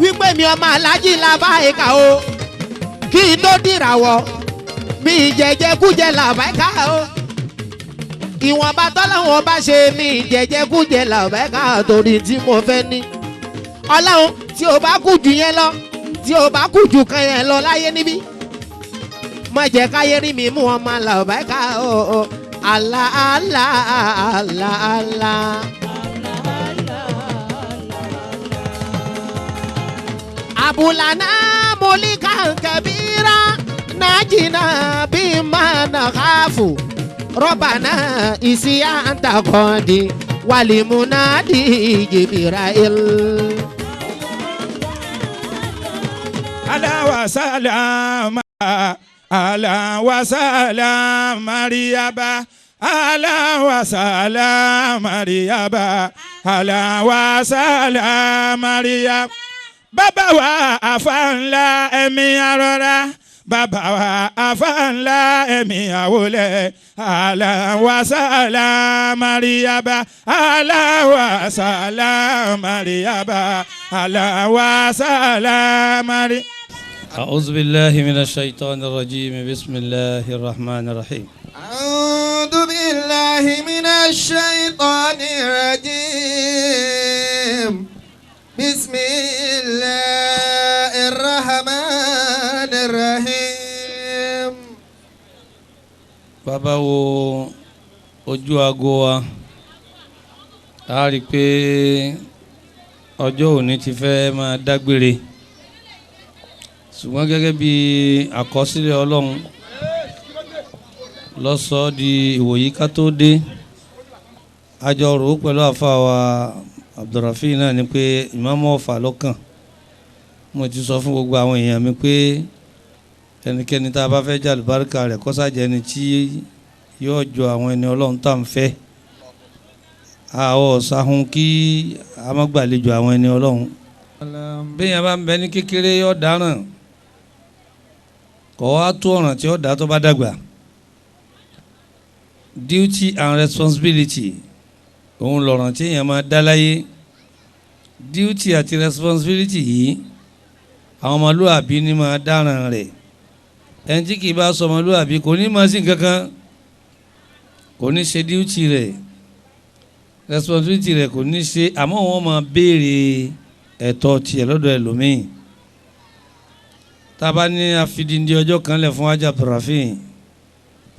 Wípé mi ọmọ aláàjì la bá ìka o. Kí n tó dìràwọ̀, mi jẹjẹkújẹ là bá ìka o. Ìwọ̀nba tọ́lọ́run ọba ṣe mi jẹjẹkújẹ là bá ìka torí tí mo fẹ́ ní. Ọlọ́run tí o bá kú jù yẹn lọ, tí o bá kú jù kan yẹn lọ láyé níbí. Má jẹ́ káyé rí mi mú ọmọ làbáìka o. Allah Allah Allah Allah. Abulana mulikan kabira najina bima nakhafu Rabbana isiya anta qadi walimunadi Jibril. Ala wa salam Mariaba, ala wa salam Mariaba, ala wa salam Mariaba. Bàbá wa àfa ńlá ẹ̀mí arọ́ra, bàbá wa àfa ńlá ẹ̀mí àwọlẹ̀, ala wa salam Mariaba, ala wa salam Mariaba, ala wa salam Mariaba. أعوذ بالله من الشيطان الرجيم بسم الله الرحمن الرحيم. أعوذ بالله من الشيطان الرجيم بسم الله الرحمن الرحيم. Bàbá wo ojú aago wa, a rí i pé ọjọ́ òní ti fẹ́ máa dágbére, ṣùgbọ́n gẹ́gẹ́ bí àkọsílẹ̀ Ọlọ́run ló sọ di ìwòyí ká tó dé. Àjọ rò ó pẹ̀lú àfa wa Abdulrafi náà ni pé ìmáàmù Ọ̀fà lọ́kàn. Mo ti sọ fún gbogbo àwọn èèyàn mi pé ẹnikẹ́ni tá a bá fẹ́ jẹ́ àlùbáríkà rẹ̀ kó ṣáà jẹ́ ẹni tí yóò jọ àwọn ẹni Ọlọ́run tá à ń fẹ́. Àwọn ọ̀sàhun kí a má gbàlejò àwọn ẹni Ọlọ́run. Béèyàn bá ń bẹ ní kékeré yóò dáràn, kò wá tó ọ̀ràn tí ó dá tó bá dàgbà. Duty and responsibility òun lọ̀ràn tí èèyàn máa dá láyé. Duty àti responsibility yìí àwọn ọmọlúwàbí ni máa dáràn rẹ̀. Ẹni tí kì í bá sọ ọmọlúwàbí kò ní máa sí nǹkankan, kò ní ṣe duty rẹ̀, responsibility rẹ̀ kò ní ṣe, àmọ́ wọ́n máa béèrè ẹ̀tọ́ tiẹ̀ lọ́dọ̀ ẹlòmíì. Tá a bá ní àfidíndí ọjọ́ kan lẹ̀ fún Haji Abdulrafi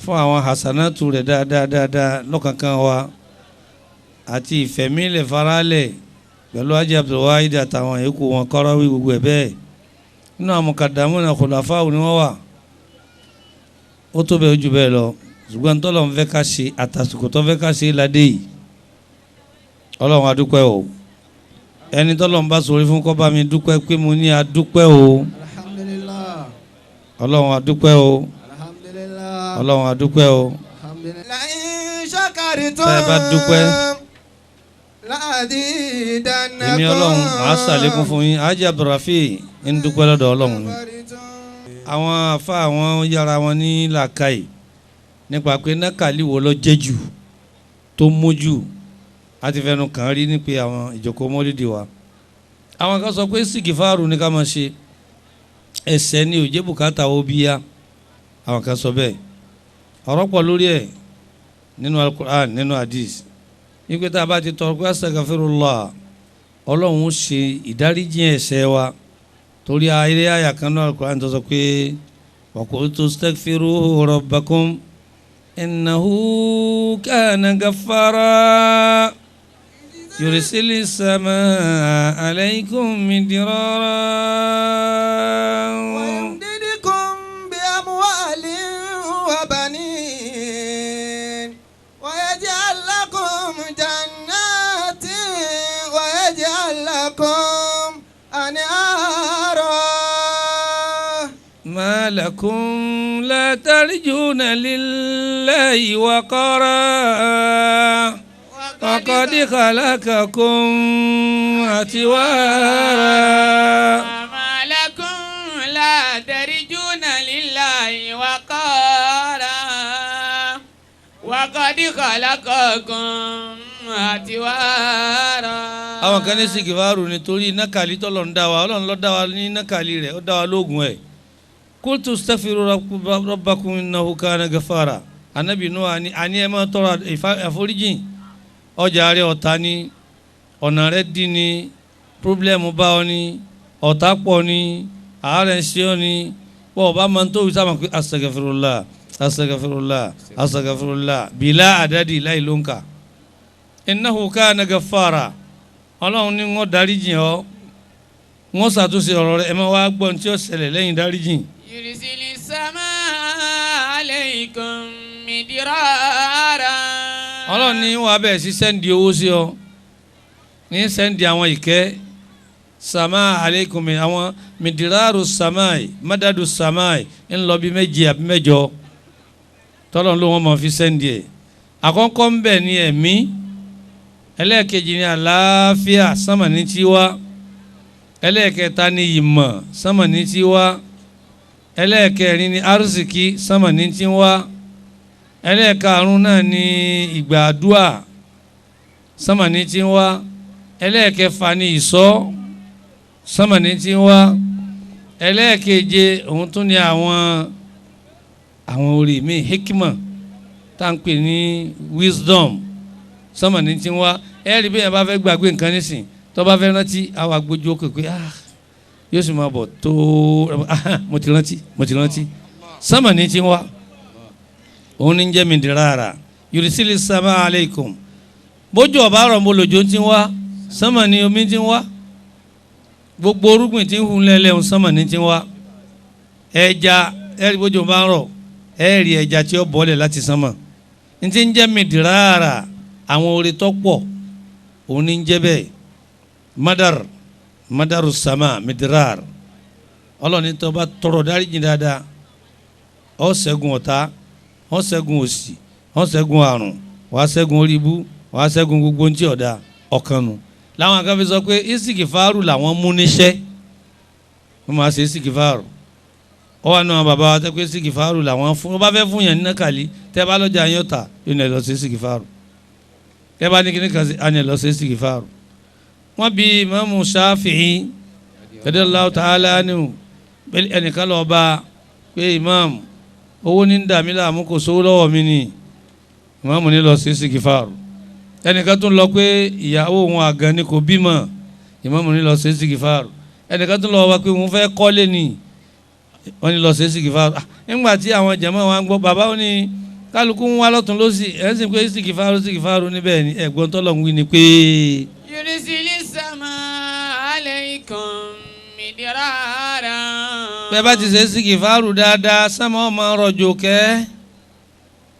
fún àwọn hasanatu rẹ̀ dáadáa dáadáa lọ́kànkan wa àti ìfẹ̀mílẹ̀ faralẹ̀ pẹ̀lú Haji Abdulwahid àtàwọn yòókù wọn kọ́rọ́wí gbogbo ẹ̀ bẹ́ẹ̀. Nínú àwọn mukadamuna khulafa'u ni wọ́n wà. Ó tó bẹ́ẹ̀ ojú bẹ́ẹ̀ lọ, ṣùgbọ́n tọ́lọ̀ ń fẹ́ ká ṣe àtàsùkò tó fẹ́ ká ṣe ládé yìí. Ọlọ́run a dúpẹ́ o. Ẹni tọ́lọ̀ ń bá sọ̀rọ̀ fún kó bá mi dúpẹ́ pé mo ní a dúpẹ́ o. Alhamdulillah. Ọlọ́run a dúpẹ́ o. Alhamdulillah. Ọlọ́run a dúpẹ́ o. Alhamdulillah. La in shakartum. Tẹ́ ẹ bá dúpẹ́. La'azidannakum. Èmi Ọlọ́run màá ṣàlékún fún yín. Haji Abdulrafi ń dúpẹ́ lọ́dọ̀ Ọlọ́run ni. Àwọn afa àwọn yára wọn ní làákàyè nípa pé nákàlí wo ló jẹ́ jù tó mójú a ti fẹnu kàn rí ní pé àwọn ìjókòó mọ́lídìí wa. Àwọn kan sọ pé sìgìfáàrù ni ká máa ṣe, ẹsẹ̀ ni òjé bùkátà ó bí yá. Àwọn kan sọ bẹ́ẹ̀. Ọ̀rọ̀ pọ̀ lórí ẹ̀ nínú Al-Qur'an, nínú hadith. Wípé tá a bá ti tọrọ pé astaghfirullah, Ọlọ́run ó ṣe ìdáríjì ẹ̀ṣẹ̀ wa. Torí ayé àyà kan náà Al-Qur'an tó sọ pé wa qultu astaghfiru rabbakum innahu kana ghaffara yursili samaa alaykum midrara. Wa yumdidukum bi amwalin wa banin wa yaj'al lakum jannatin wa yaj'al lakum anhara. Ma lakum la tarjuna lillahi waqara وقد خلقكم أطوارا. ما لكم لا ترجون لله وقارا وقد خلقكم أطوارا. Àwọn kan ní sìgìfàrù nítorí nákàlí tọ́lọ̀ ń dá wa, Ọlọ́run ló dá wa ní nákàlí rẹ̀, ó dá wa lóògùn ẹ̀. Qultu astaghfiru rabbakum innahu kana ghaffara. Ànábì Nuhu àní ẹ máa tọrọ àforíjìn. Ọjà rẹ ọ̀tá ni, ọ̀nà rẹ dí ni, pírọ́blẹ́mù bá ọ ni, ọ̀tá pọ̀ ni, àárẹ̀ ń ṣe ọ ni. Bọ́ ọba máa ń tó wí sábà pé astaghfirullah, astaghfirullah, astaghfirullah bìlá àdádì láì ló ń kà. Innahu kana ghaffara. Ọlọ́run ní wọ́n dáríjìn ọ́, wọ́n ṣàtúnṣe ọ̀rọ̀ rẹ, ẹ máa wá gbọ́n tí ó ṣẹlẹ̀ lẹ́yìn dáríjìn. Yursili samaa alaykum midrara. Ọlọ́run ní wàá bẹ̀rẹ̀ sí sẹ́ndì owó sí ọ, ní sẹ́ndì àwọn ìkẹ́ sàmà aleikum àwọn mìdíráàrú sàmáì mádàdù sàmáì ń lọ bí méje àbí mẹ́jọ tọ́lọ́run ló wọ́n mọ̀ fi sẹ́ndì ẹ̀. Àkọ́kọ́ ń bẹ̀ ní ẹ̀mí, ẹlẹ́ẹ̀kejì ní àlàáfíà sánmà ní tiwa, ẹlẹ́ẹ̀kẹta ní ìmọ̀ sánmà ní tiwa, ẹlẹ́ẹ̀kẹrin ní arísìkí sánmà ní tiwa, ẹlẹ́ẹ̀karùn náà ní ìgbàdúà sánmà ní tí ń wá, ẹlẹ́ẹ̀kẹfà ní ìsọ́ sánmà ní tí ń wá, ẹlẹ́ẹ̀keje òun tún ní àwọn orí mi hikima tá à ń pè ní wisdom sánmà ní tí ń wá. Ẹ̀rí bí yẹn bá fẹ́ gbàgbé nǹkan nísìn tó bá fẹ́ rántí àwọn agbójú òkè pé ah yóò sì máa bọ̀ tó mo ti rántí mo ti rántí sánmà ní tí ń wá. Òun ní jẹ́ mìdíràrà yurisili sama aleikum. Bójú ọba rọ̀ mo lòjó ti ń wá, sánmà ní omi ti ń wá, gbogbo orúgbìn tí ń hun lẹ́lẹ́hun sánmà ní ti ń wá. Ẹja ẹ̀rí bójú ọba rọ̀ ẹ̀rí ẹja tí ó bọ́lẹ̀ láti sánmà. N ti ń jẹ́ mìdíràrà àwọn oore tó pọ̀ òun ní ń jẹ́ bẹ́ẹ̀ madar madaru sama midrar Ọlọ́run ní tó bá tọrọ dáríjì dáadáa ó ṣẹ́gun ọ̀tá ó ṣẹ́gun òṣì ó ṣẹ́gun àrùn wàá ṣẹ́gun orí ibú wàá ṣẹ́gun gbogbo ohun tí ọ̀dà ọ̀kan nu làwọn kan fi sọ pé ìsìkìfàárù làwọn mú níṣẹ́ wọ́n máa ṣe ìsìkìfàárù ó wà nù àwọn bàbá wa tẹ́ pé ìsìkìfàárù làwọn fún wọ́n bá fẹ́ fún yàn ní nàkàlí tẹ́ bá lọ́jà yín ọ̀tà yóò ní ẹ lọ ṣe ìsìkìfàárù tẹ́ bá ní kíní kan sí àní ẹ lọ ṣe ìsìkìfàárù. Wọ́n bi Ìmáàmù Ṣáfi'í radiyallahu ta'ala anhu ẹnìkan lọ bá pé ìmáàmù owó ní ń dà mí láàmú kò sówó lọ́wọ́ mi ni ìmáàmù ní lọ sí sìgìfàrù ẹnìkan tún lọ pé ìyàwó òun àgàn ni kò bímọ ìmáàmù ní lọ sí sìgìfàrù ẹnìkan tún lọ wá pé òun fẹ́ kọ́lé ni wọ́n ní lọ sí sìgìfàrù nígbà tí àwọn jàmáà wa ń gbọ́ bàbá ó ní kálukú ń wá lọ́tún lọ́sì ẹ̀ ń sìn pé sìgìfàrù sìgìfàrù níbẹ̀ ni ẹ̀gbọ́n tọ́lọ̀ ń wí ni pé. Yursili sama alaykum midrara. Bẹ́ẹ̀ bá ti ṣe sìgìfàrù dáadáa sánmọ́ ọmọ rọ̀jò kẹ́.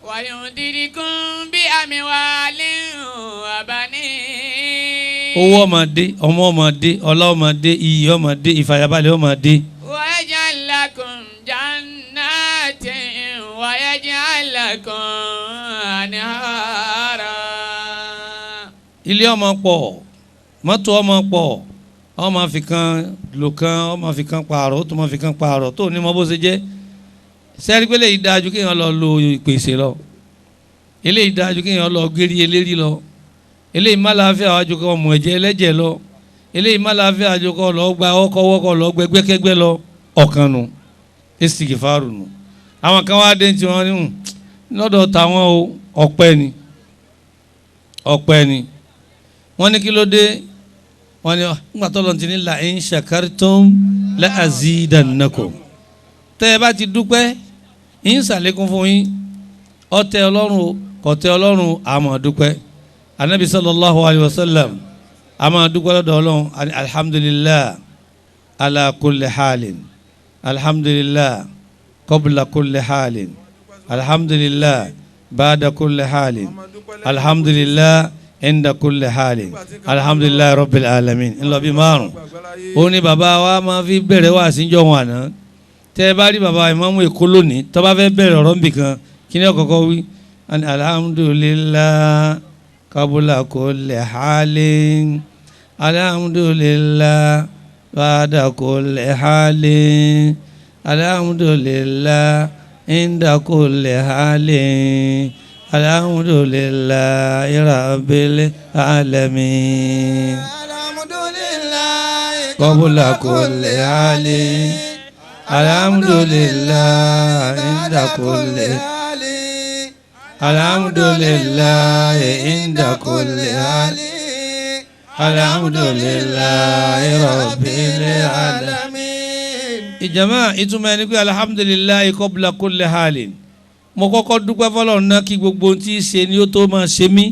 Wayumdidukum bi amwalin wa banin. Owó ọmọdé ọmọ ọmọdé ọlá ọmọdé iyì ọmọdé ìfàyàbalẹ̀ ọmọdé. Wa yaj'al lakum jannatin wa yaj'al lakum anhara. Ilé ọmọ pọ̀ mọ́tò ọmọ pọ̀ ọmọ fi kan lò kan ọmọ fi kan pààrọ̀ ó tún mọ́ fi kan pààrọ̀ tó ní mọ bó ṣe jẹ́ sẹ́rí pé eléyìí dáa ju kéèyàn lọ lo ìpèsè lọ eléyìí dáa ju kéèyàn lọ gérí eléri lọ eléyìí má láàfin àwájú kọ́ ọmọ ẹ̀jẹ̀ ẹlẹ́jẹ̀ lọ eléyìí má láàfin àwájú kọ́ lọ gba ọkọ̀wọ́kọ̀ lọ gbẹgbẹ́kẹ́gbẹ́ lọ ọ̀kan nu ìsìkìfàrù nu àwọn kan wá dé tí wọ́n ní lọ́dọ̀ táwọn o ọ̀pẹ ni ọ̀pẹ ni wọ́n ní kí ló dé wọ́n ní nígbà tó lọ́n ti ní la in shakartum la azidannakum tẹ́ ẹ bá ti dúpẹ́ yín ṣàlékún fún yín ọtẹ ọlọ́run o kọ̀tẹ ọlọ́run àmọ́ dúpẹ́ anabi sallallahu alayhi wa sallam àmọ́ dúpẹ́ lọ́dọ̀ ọlọ́run alhamdulillah ala kulli halin alhamdulillah qabla kulli halin alhamdulillah ba'da kulli halin alhamdulillah inda kulli halin alhamdulillah rabbil alamin ńlọ bí márùn ó ní bàbá wa máa fi bẹ̀rẹ̀ wá síjọ́ wọn àná tẹ́ ẹ bá rí bàbá ìmáàmù Èkó lónìí tó bá fẹ́ bẹ̀rẹ̀ ọ̀rọ̀ nbì kan kí ni ọ̀kọ̀ọ̀kọ̀ wí alhamdulillah qabla kulli halin alhamdulillah ba'da kulli halin alhamdulillah inda kulli halin alhamdulillah rabbil alamin alhamdulillah qabla kulli halin alhamdulillah inda kulli alhamdulillah inda kulli hali alhamdulillah rabbil alamin. Ìjàmá ìtumọ̀ ẹni pé alhamdulillah qabla kulli halin mo kọ́kọ́ dúpẹ́ fọlọ́run náà kí gbogbo ohun tí í ṣe ni ó tó máa ṣe mí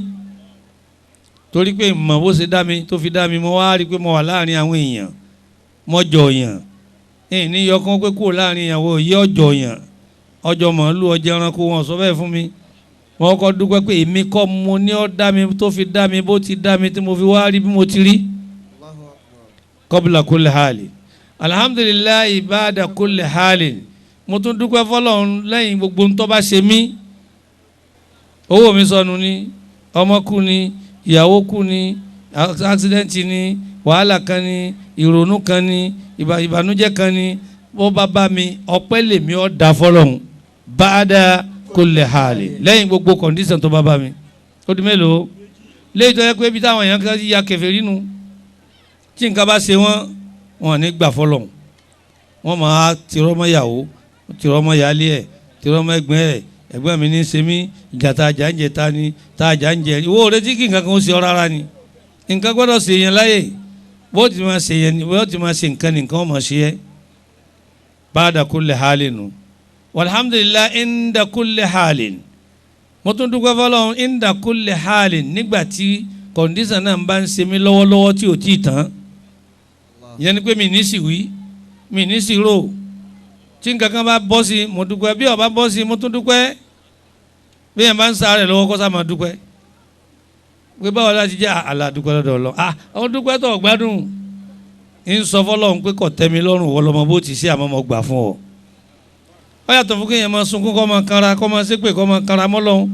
torí pé mọ̀ bó ṣe dá mi tó fi dá mi mo wá rí i pé mo wà láàrin àwọn èèyàn mo jọ èèyàn ní yọkàn pé kúrò láàrin ìyàwó yí ọjọ́ yàn ọjọ́ màálù ọjọ́ ẹranko wọn sọ bẹ́ẹ̀ fún mi wọn kọ́ dúpẹ́ pé èmi kọ́ mo ní ọ́ dá mi tó fi dá mi bó ti dá mi tí mo fi wá rí bí mo ti rí qabla kulli hali alhamdulillahi ba'da kulli hali mo tún dúpẹ́ fọlọ́run lẹ́yìn gbogbo ń tó bá ṣe mí owó mi sọnù ni ọmọ kú ni ìyàwó kú ni accident ni wàhálà kan ni ìrònú kan ni ìbànújẹ́ kan ni bó bá bá mi ọpẹ́ lèmi ọ́ da fọlọ́hún ba'da kulli hali lẹ́yìn gbogbo kọ̀ǹdíṣàn tó bá bá mi ó di mélòó léyìí tó yẹ pé ibi táwọn èèyàn kan ya kèfèrí nu tí nǹkan bá ṣe wọ́n wọn ní gbà fọlọ́hún wọ́n máa tìrọ́ mọ́ ìyàwó tìrọ́ mọ́ ìyálé ẹ̀ tìrọ́ mọ́ ẹ̀gbọ́n ẹ̀ ẹ̀gbọ́n mi ní ṣe mí ìjà tá a jà ń jẹ ta ni tá a jà ń jẹ ìwọ òretí kí nǹkan kan ó ṣe ọ rárá ni nǹkan gbọ́dọ̀ ṣe èèyàn láyè bó ti máa ṣe yẹn bó ti máa ṣe nǹkan nìkan máa ṣe yẹ ba'da kulli halin nu walhamdulillah inda kulli halin mo tún dúpẹ́ fọlọ́run inda kulli halin nígbà tí kọ̀ǹdíṣàn náà bá ń ṣe mí lọ́wọ́lọ́wọ́ tí ò tí ì tán ìyẹn ni pé mi ní sì wí mi ní sì rò tí nǹkan kan bá bọ́ sí mo dúpẹ́ bí ó bá bọ́ sí mo tún dúpẹ́ bí yẹn bá ń sáré lọ́wọ́ kó sá máa dúpẹ́ Pé báwo la ti jẹ́ àlàdúpẹ́ lọ́dọ̀ Ọlọ́run. Ah, àwọn dúpẹ́ tó gbádùn. Ń sọ fọlọ́run pé kò tẹ́ mi lọ́rùn wọ́n lọ́mọ bó ti ṣe àmọ́ mo gbà fún ọ. Ó yàtọ̀ fún kéèyàn máa sunkún kọ́ máa kanra kọ́ máa ṣépè kọ́ máa kanra mọ́lọ́run.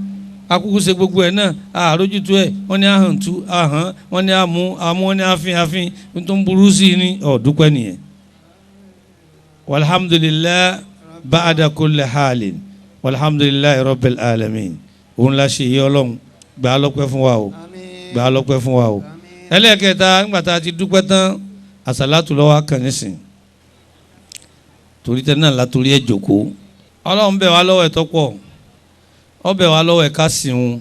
Akúkú ṣe gbogbo ẹ̀ náà àrójútu ẹ̀ wọ́n ní ahọ́n tú ahọ́n wọ́n ní amú amú wọ́n ní afín afín tó ń burú sí i ní ọ̀dúpẹ́ nìyẹn. Walhamdulillah ba'da kulli halin walhamdulillahi rabbil alamin. Òun la ṣe yí Ọlọ́run gbà á lọ́pẹ́ fún wa o gbà á lọ́pẹ́ fún wa o. Ẹlẹ́ẹ̀kẹta ńgbà tá a ti dúpẹ́ tán àsàlátù lọ́wọ́ akàn nísìn torí tẹ́ náà látòrí ẹ̀ jòkó. Ọlọ́run bẹ̀ wá lọ́wọ́ ẹ̀ tọ́pọ̀, ó bẹ̀ wá lọ́wọ́ ẹ̀ ká sìn un,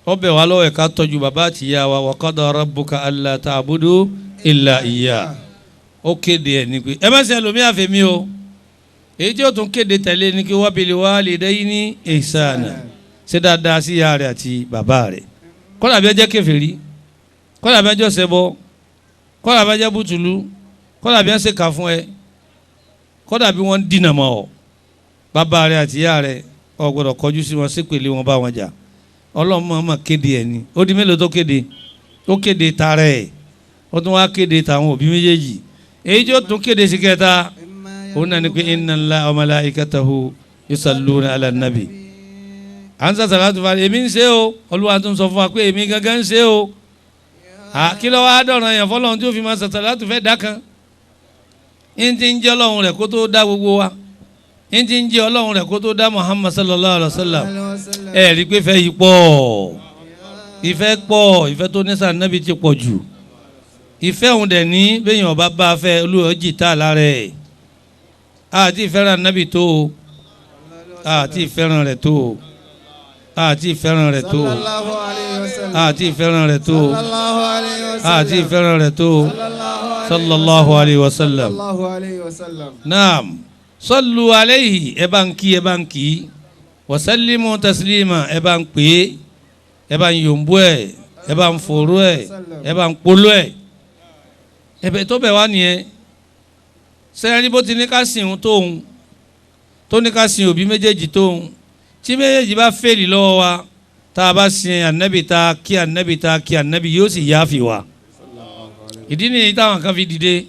ó bẹ̀ wá lọ́wọ́ ẹ̀ ká tọ́jú bàbá àti ìyá wa. Wa qada rabbuka alla ta'budu illa iyyah. Ó kéde ẹ̀ ní pé ẹ má ṣe ẹlòmíì àfẹ́mi o. Èyí tí ó tún kéde tẹ̀lé ni kí wa bil walidayni ihsana, ṣe dáadáa sí ìyá rẹ̀ àti bàbá rẹ̀, kọ́lá bí ẹ jẹ́ kèfèrí, kọ́lá bí ẹ jẹ́ ṣẹbọ, kọ́lá bí ẹ jẹ́ bùtùlù, kọ́lá bí ẹ ṣe kà fún ẹ, kọ́lá bí wọ́n dínà mọ́ ọ. Bàbá rẹ̀ àti ìyá rẹ̀ ọ gbọ́dọ̀ kọjú sí wọn, ṣépèlé wọn, bá wọn jà. Ọlọ́run máa kéde ẹ̀ ni. Ó di mélòó tó kéde? Ó kéde tara ẹ̀, ó tún wá kéde tàwọn òbí méjèèjì. Èyí tí ó tún kéde sí kẹta, òun náà ni pé inna Allaha wa malaikatahu yusalluna ala nabi. À ń sàṣàlá tó fa èmi ń ṣe o, Olúwa tó ń sọ fún wa pé èmi gangan ń ṣe o. Kí ló wá dọ̀ràn yẹn fọlọ́run tí ó fi máa sàṣàlá tó fẹ́ dá kan? Ń ti ń jẹ́ Ọlọ́run rẹ̀ kó tó dá gbogbo wa, ń ti ń jẹ́ Ọlọ́run rẹ̀ kó tó dá Muhammad sallallahu alayhi wa sallam. Ẹ rí i pé ìfẹ́ yìí pọ̀, ìfẹ́ pọ̀, ìfẹ́ tó ní sànẹ́bí ti pọ̀ jù. Ìfẹ́ òun dẹ̀ ní bẹ́yìn ọba bá a fẹ́ olúwa jìtá lára ẹ̀. Àti ìfẹ́ràn nábì tó o, àti ìfẹ́ràn rẹ̀ tó o, àti ìfẹ́ràn rẹ̀ tó o, àti ìfẹ́ràn rẹ̀ tó o, àti ìfẹ́ràn rẹ̀ tó o, sallallahu alayhi wa sallam. Naam, sallu alayhi, ẹ bá ń kí, ẹ bá ń kí, wasallimu taslima, ẹ bá ń pè é, ẹ bá ń yòǹbó ẹ, ẹ bá ń fòró ẹ, ẹ bá ń polo ẹ. Ẹ̀bẹ̀ tó bẹ̀ wá nìyẹn. Sẹ́yìn bó ti ní ká sìn òun tóun, tó ní ká sìn òbí méjèèjì tóun, tí méjèèjì bá fèlì lọ́wọ́ wa, tá a bá sin ànábì, tá a kí ànábì, tá a kí ànábì, yóò sì yááfì wa. Ìdí nìyí táwọn kan fi dìde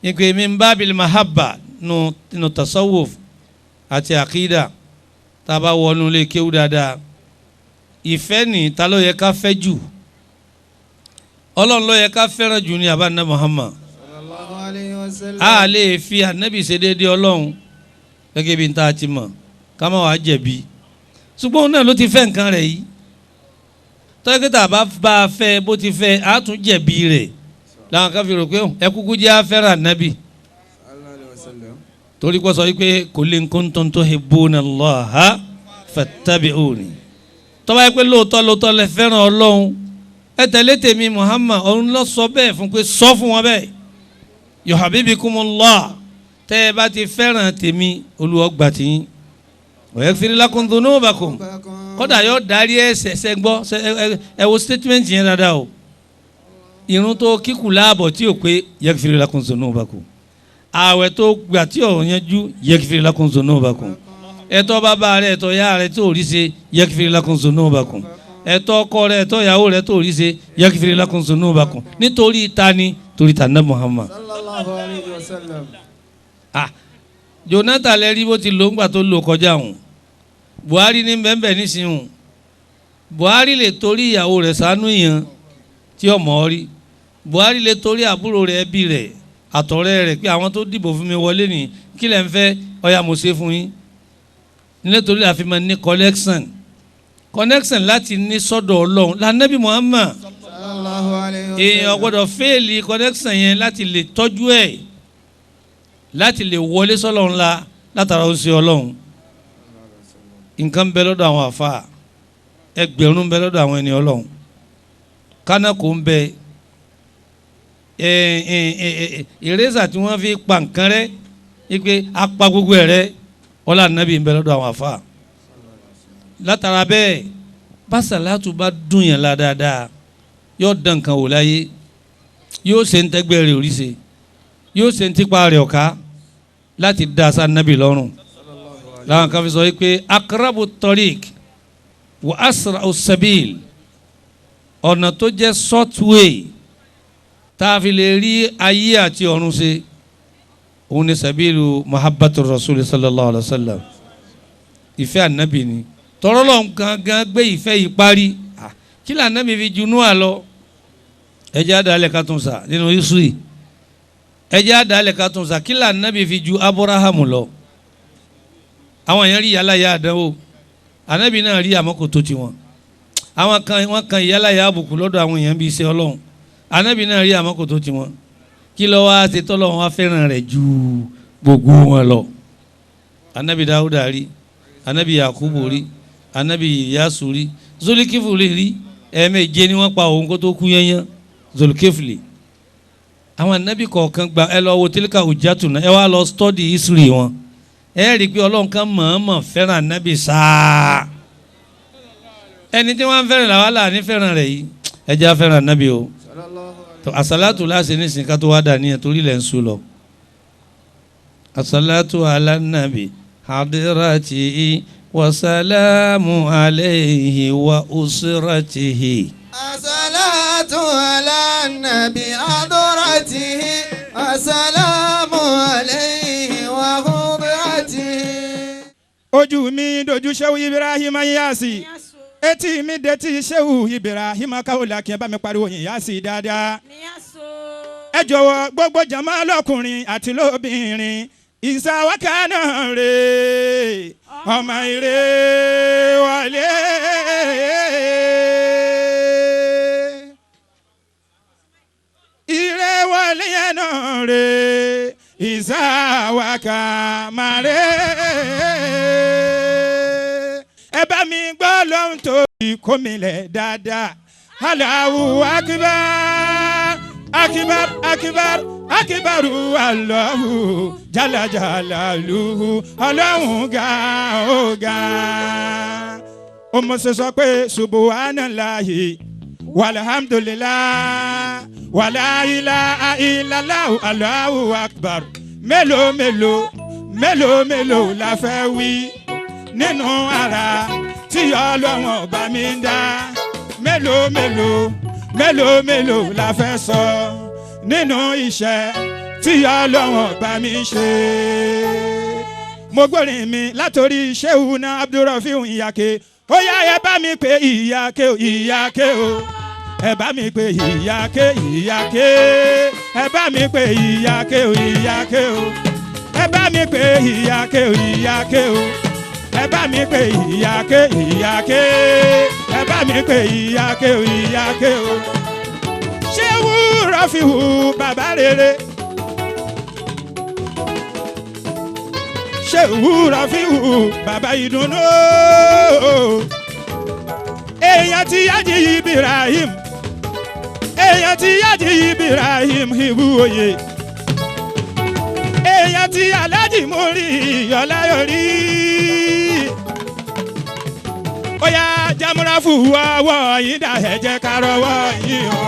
ìpè min babil mahabba nù tasawuf àti àkídà. Tá a bá wọnú lé kéwú dáadáa, ìfẹ́ ní ta ló yẹ ká fẹ́ jù? Ọlọ́run ló yẹ ká fẹ́ràn jù ní àbá ná Muhammad. A lè fi ànábì ṣe déédéé Ọlọ́run gẹ́gẹ́ bí n ta ti mọ̀, ká má wàá jẹ̀bi. Ṣùgbọ́n òun náà ló ti fẹ́ nǹkan rẹ̀ yìí. Tọ́kítà bá bá a fẹ́ bó ti fẹ́, a tún jẹ̀bi rẹ̀. Làwọn kan fi rò pé ẹ kúkú jẹ́ afẹ́ràn ànábì. Torí kó sọ wípé qul in kuntum tuhibbuna Allaha fattabi'uni. Tó bá yẹ pé lóòótọ́ lóòótọ́ lẹ fẹ́ràn Ọlọ́run, ẹ tẹ̀lé tèmi Muhammad. Òun lọ sọ bẹ́ẹ̀ fún pé sọ fún wọn bẹ́ẹ̀, yuhibbukumullah, tẹ́ ẹ bá ti fẹ́ràn tèmi, Olúwa gbà tiyín, wa yaghfir lakum dhunubakum, kódà yóò dárí ẹ̀ṣẹ̀. Ṣẹ gbọ́, ẹ wo statement yẹn dáadáa o. Irun tó kíkù láàbọ̀ tí ò pé, yaghfir lakum dhunubakum. Ààwẹ̀ tó gbà tí ò yanjú, yaghfir lakum dhunubakum. Ẹ̀tọ́ bàbá rẹ̀, ẹ̀tọ́ ìyá rẹ̀ tó rí ṣe, yaghfir lakum dhunubakum. Ẹ̀tọ́ ọkọ rẹ̀, ẹ̀tọ́ ìyàwó rẹ̀ tó rí ṣe, yaghfir lakum dhunubakum. Nítorí tani? Torí tànà Muhammad sallallahu alayhi wa sallam. Ah, Jonathan lẹ rí bó ti lò ńgbà tó lò kọjá òun. Buhari ní bẹ́ẹ̀nbẹ́ẹ̀ nísìnyìí. Buhari lè torí ìyàwó rẹ̀ ṣàánú èèyàn tí ọmọ rí. Buhari lè torí àbúrò rẹ̀, ẹbí rẹ̀, àtọ̀rẹ́ rẹ̀ pé àwọn tó dìbò fún mi wọlé ní kí lẹ̀ ń fẹ́, ọ̀yà mo ṣe fún yín. Nítorí àfi máa ní connection, connection láti ní sọ́dọ̀ Ọlọ́run lànàbí Muhammad. Sallallahu alayhi wa sallam. Èèyàn gbọ́dọ̀ fẹ́ẹ̀lì connection yẹn láti lè tọ́jú ẹ̀, láti lè wọlé sọ́lọ́run la látara ó ṣe Ọlọ́run. Nǹkan bẹ lọ́dọ̀ àwọn àfa, ẹgbẹ̀rún bẹ lọ́dọ̀ àwọn ẹni Ọlọ́run, kánákó ń bẹ, ìrẹsà tí wọ́n fi pa nǹkan rẹ ipe apá gbogbo ẹ̀ rẹ, ọlá nàbì ń bẹ lọ́dọ̀ àwọn àfa. Látara bẹ́ẹ̀, bàṣàlátù bá dùn yẹn la dáadáa, yóò dán nǹkan wò láyé, yóò ṣe ń tẹ́gbẹ́ rẹ̀ orí ṣe, yóò ṣe ń tipa rẹ̀ ọ̀ká láti dá sa nàbì lọ́rùn. Làwọn kan fi sọ wípé akrabu tariq wa asra'u sabil. Ọ̀nà tó jẹ́ short way tá a fi lè rí ayé àti ọ̀run ṣe, òun ni sabilu muhabbatu rasul sallallahu alayhi wa sallam. Ìfẹ́ ànábì ni tọrọlọ́ gangan gbé ìfẹ́ yìí parí. Kí lè ànábì fi ju Nóà lọ? Ẹjẹ́ àdàlẹ̀ ká tún sà nínú history. Ẹjẹ́ àdàlẹ̀ ká tún sà. Kí lè ànábì fi ju Abrahamu lọ? Àwọn èèyàn rí yàrá yà àdánwò, ànábì náà rí, àmọ́ kò tó tiwọn. Àwọn kan wọ́n kan yàrá yà àbùkù lọ́dọ̀ àwọn èèyàn bíi iṣẹ́ Ọlọ́run, ànábì náà rí, àmọ́ kò tó tiwọn. Kí ló wá ṣe tọ́lọ́run wá fẹ́ràn rẹ̀ ju gbogbo wọn lọ? Ànábì Dáúdà rí, ànábì Yakubu rí, ànábì Yasu rí, Zolikifuli rí. Ẹ̀ẹ̀méje ni wọ́n pa òun kó tó kú yẹnyẹn, Zolikifuli. Àwọn ànábì kọ̀ọ̀kan gba ẹ lọ wo tílíkà òjàtù náà, ẹ wá lọ study history wọn, ẹ rí i pé Ọlọ́run kan mọ̀ọ́mọ̀ fẹ́ràn ànábì sáà. Ẹni tí wọ́n ń fẹ́ràn làwọn là ní fẹ́ràn rẹ̀ yìí. Ẹ jẹ́ á fẹ́ràn ànábì o. Àsálàtù láṣẹ nísìnyí ká tó wá dà níyẹn torí ilẹ̀ ń sùn lọ. Àsálàtù alánàbì hadirati wasalamu alayhi wa usratihi. Àsálàtù alánàbì hadiratihi wasalamu alayhi wa usratihi. Ojú mi dojú Ṣéwù Ibrahim Yasi, etí mi detí Ṣéwù Ibrahim Kaula, kí ẹ bá mi pariwo yìí Yasi dáadáa. Ẹ jọ̀wọ́, gbogbo jàmá lọ́kùnrin àti lóbìnrin, ìsàwákà náà rè ọmọ ire wọlé. Ire wọlé yẹn náà rè ìsàwákà máa rè. Ẹ bá mi gbọ́ lóhun tó ìkómilẹ̀ dáadáa. Allahu akbar akibar akibar akibaru Allahu jala jalaluhu. Ọlọ́run ga ó ga. Ó mọ̀ ṣe sọ pé subuhanallahi walhamdulillah wala ilaha illallahu Allahu akbar. Mélòó mélòó mélòó mélòó la fẹ́ wí nínú ara tí Ọlọ́run ọba mi ń dá? Mélòó mélòó mélòó mélòó la fẹ́ sọ nínú iṣẹ́ tí Ọlọ́run ọba mi ń ṣe? Mo gbórin mi látòrí Ṣéhùnà Abdulrafiu Ìyàké. Ó yá, ẹ bá mi pé Ìyàké o, Ìyàké o. Ẹ bá mi pé Ìyàké, Ìyàké. Ẹ bá mi pé Ìyàké o, Ìyàké o. Ẹ bá mi pé Ìyàké o, Ìyàké o. Ẹ bá mi pé Ìyàké, Ìyàké. Ẹ bá mi pé Ìyàké o, Ìyàké o. Ṣéwù Rafiu bàbá rere. Ṣéwù Rafiu bàbá ìdùnnú. Èèyàn ti Yájí Ibrahim, èèyàn ti Yájí Ibrahim ìwú oyè, èèyàn ti Aláàjì Múrí Ọláyọrí. Ó yá, jámúráfù ọwọ́ yìí dà, ẹ jẹ́ ká rọwọ́ yìí o.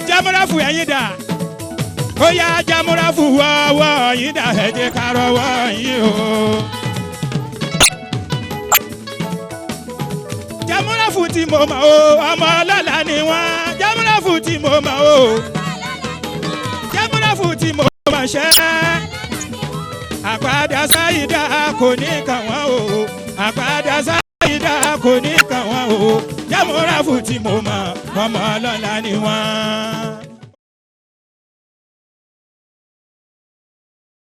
Jámúráfù ẹ̀yìn dà, ó yá, jámúráfù ọwọ́ yìí dà, ẹ jẹ́ ká rọwọ́ yìí o. Jámúráfù tí mo mọ̀ o, ọmọ ọlọ́lá ni wọ́n. Jámúráfù tí mo mọ̀ o, jámúráfù tí mo mọ̀ ṣẹ́. Àpàdà sáyidá kò ní kàn wọ́n o, àpàdà sáyidá kò ní kàn wọ́n o. Jámúráfù tí mo mọ̀, ọmọ ọlọ́lá ni wọ́n.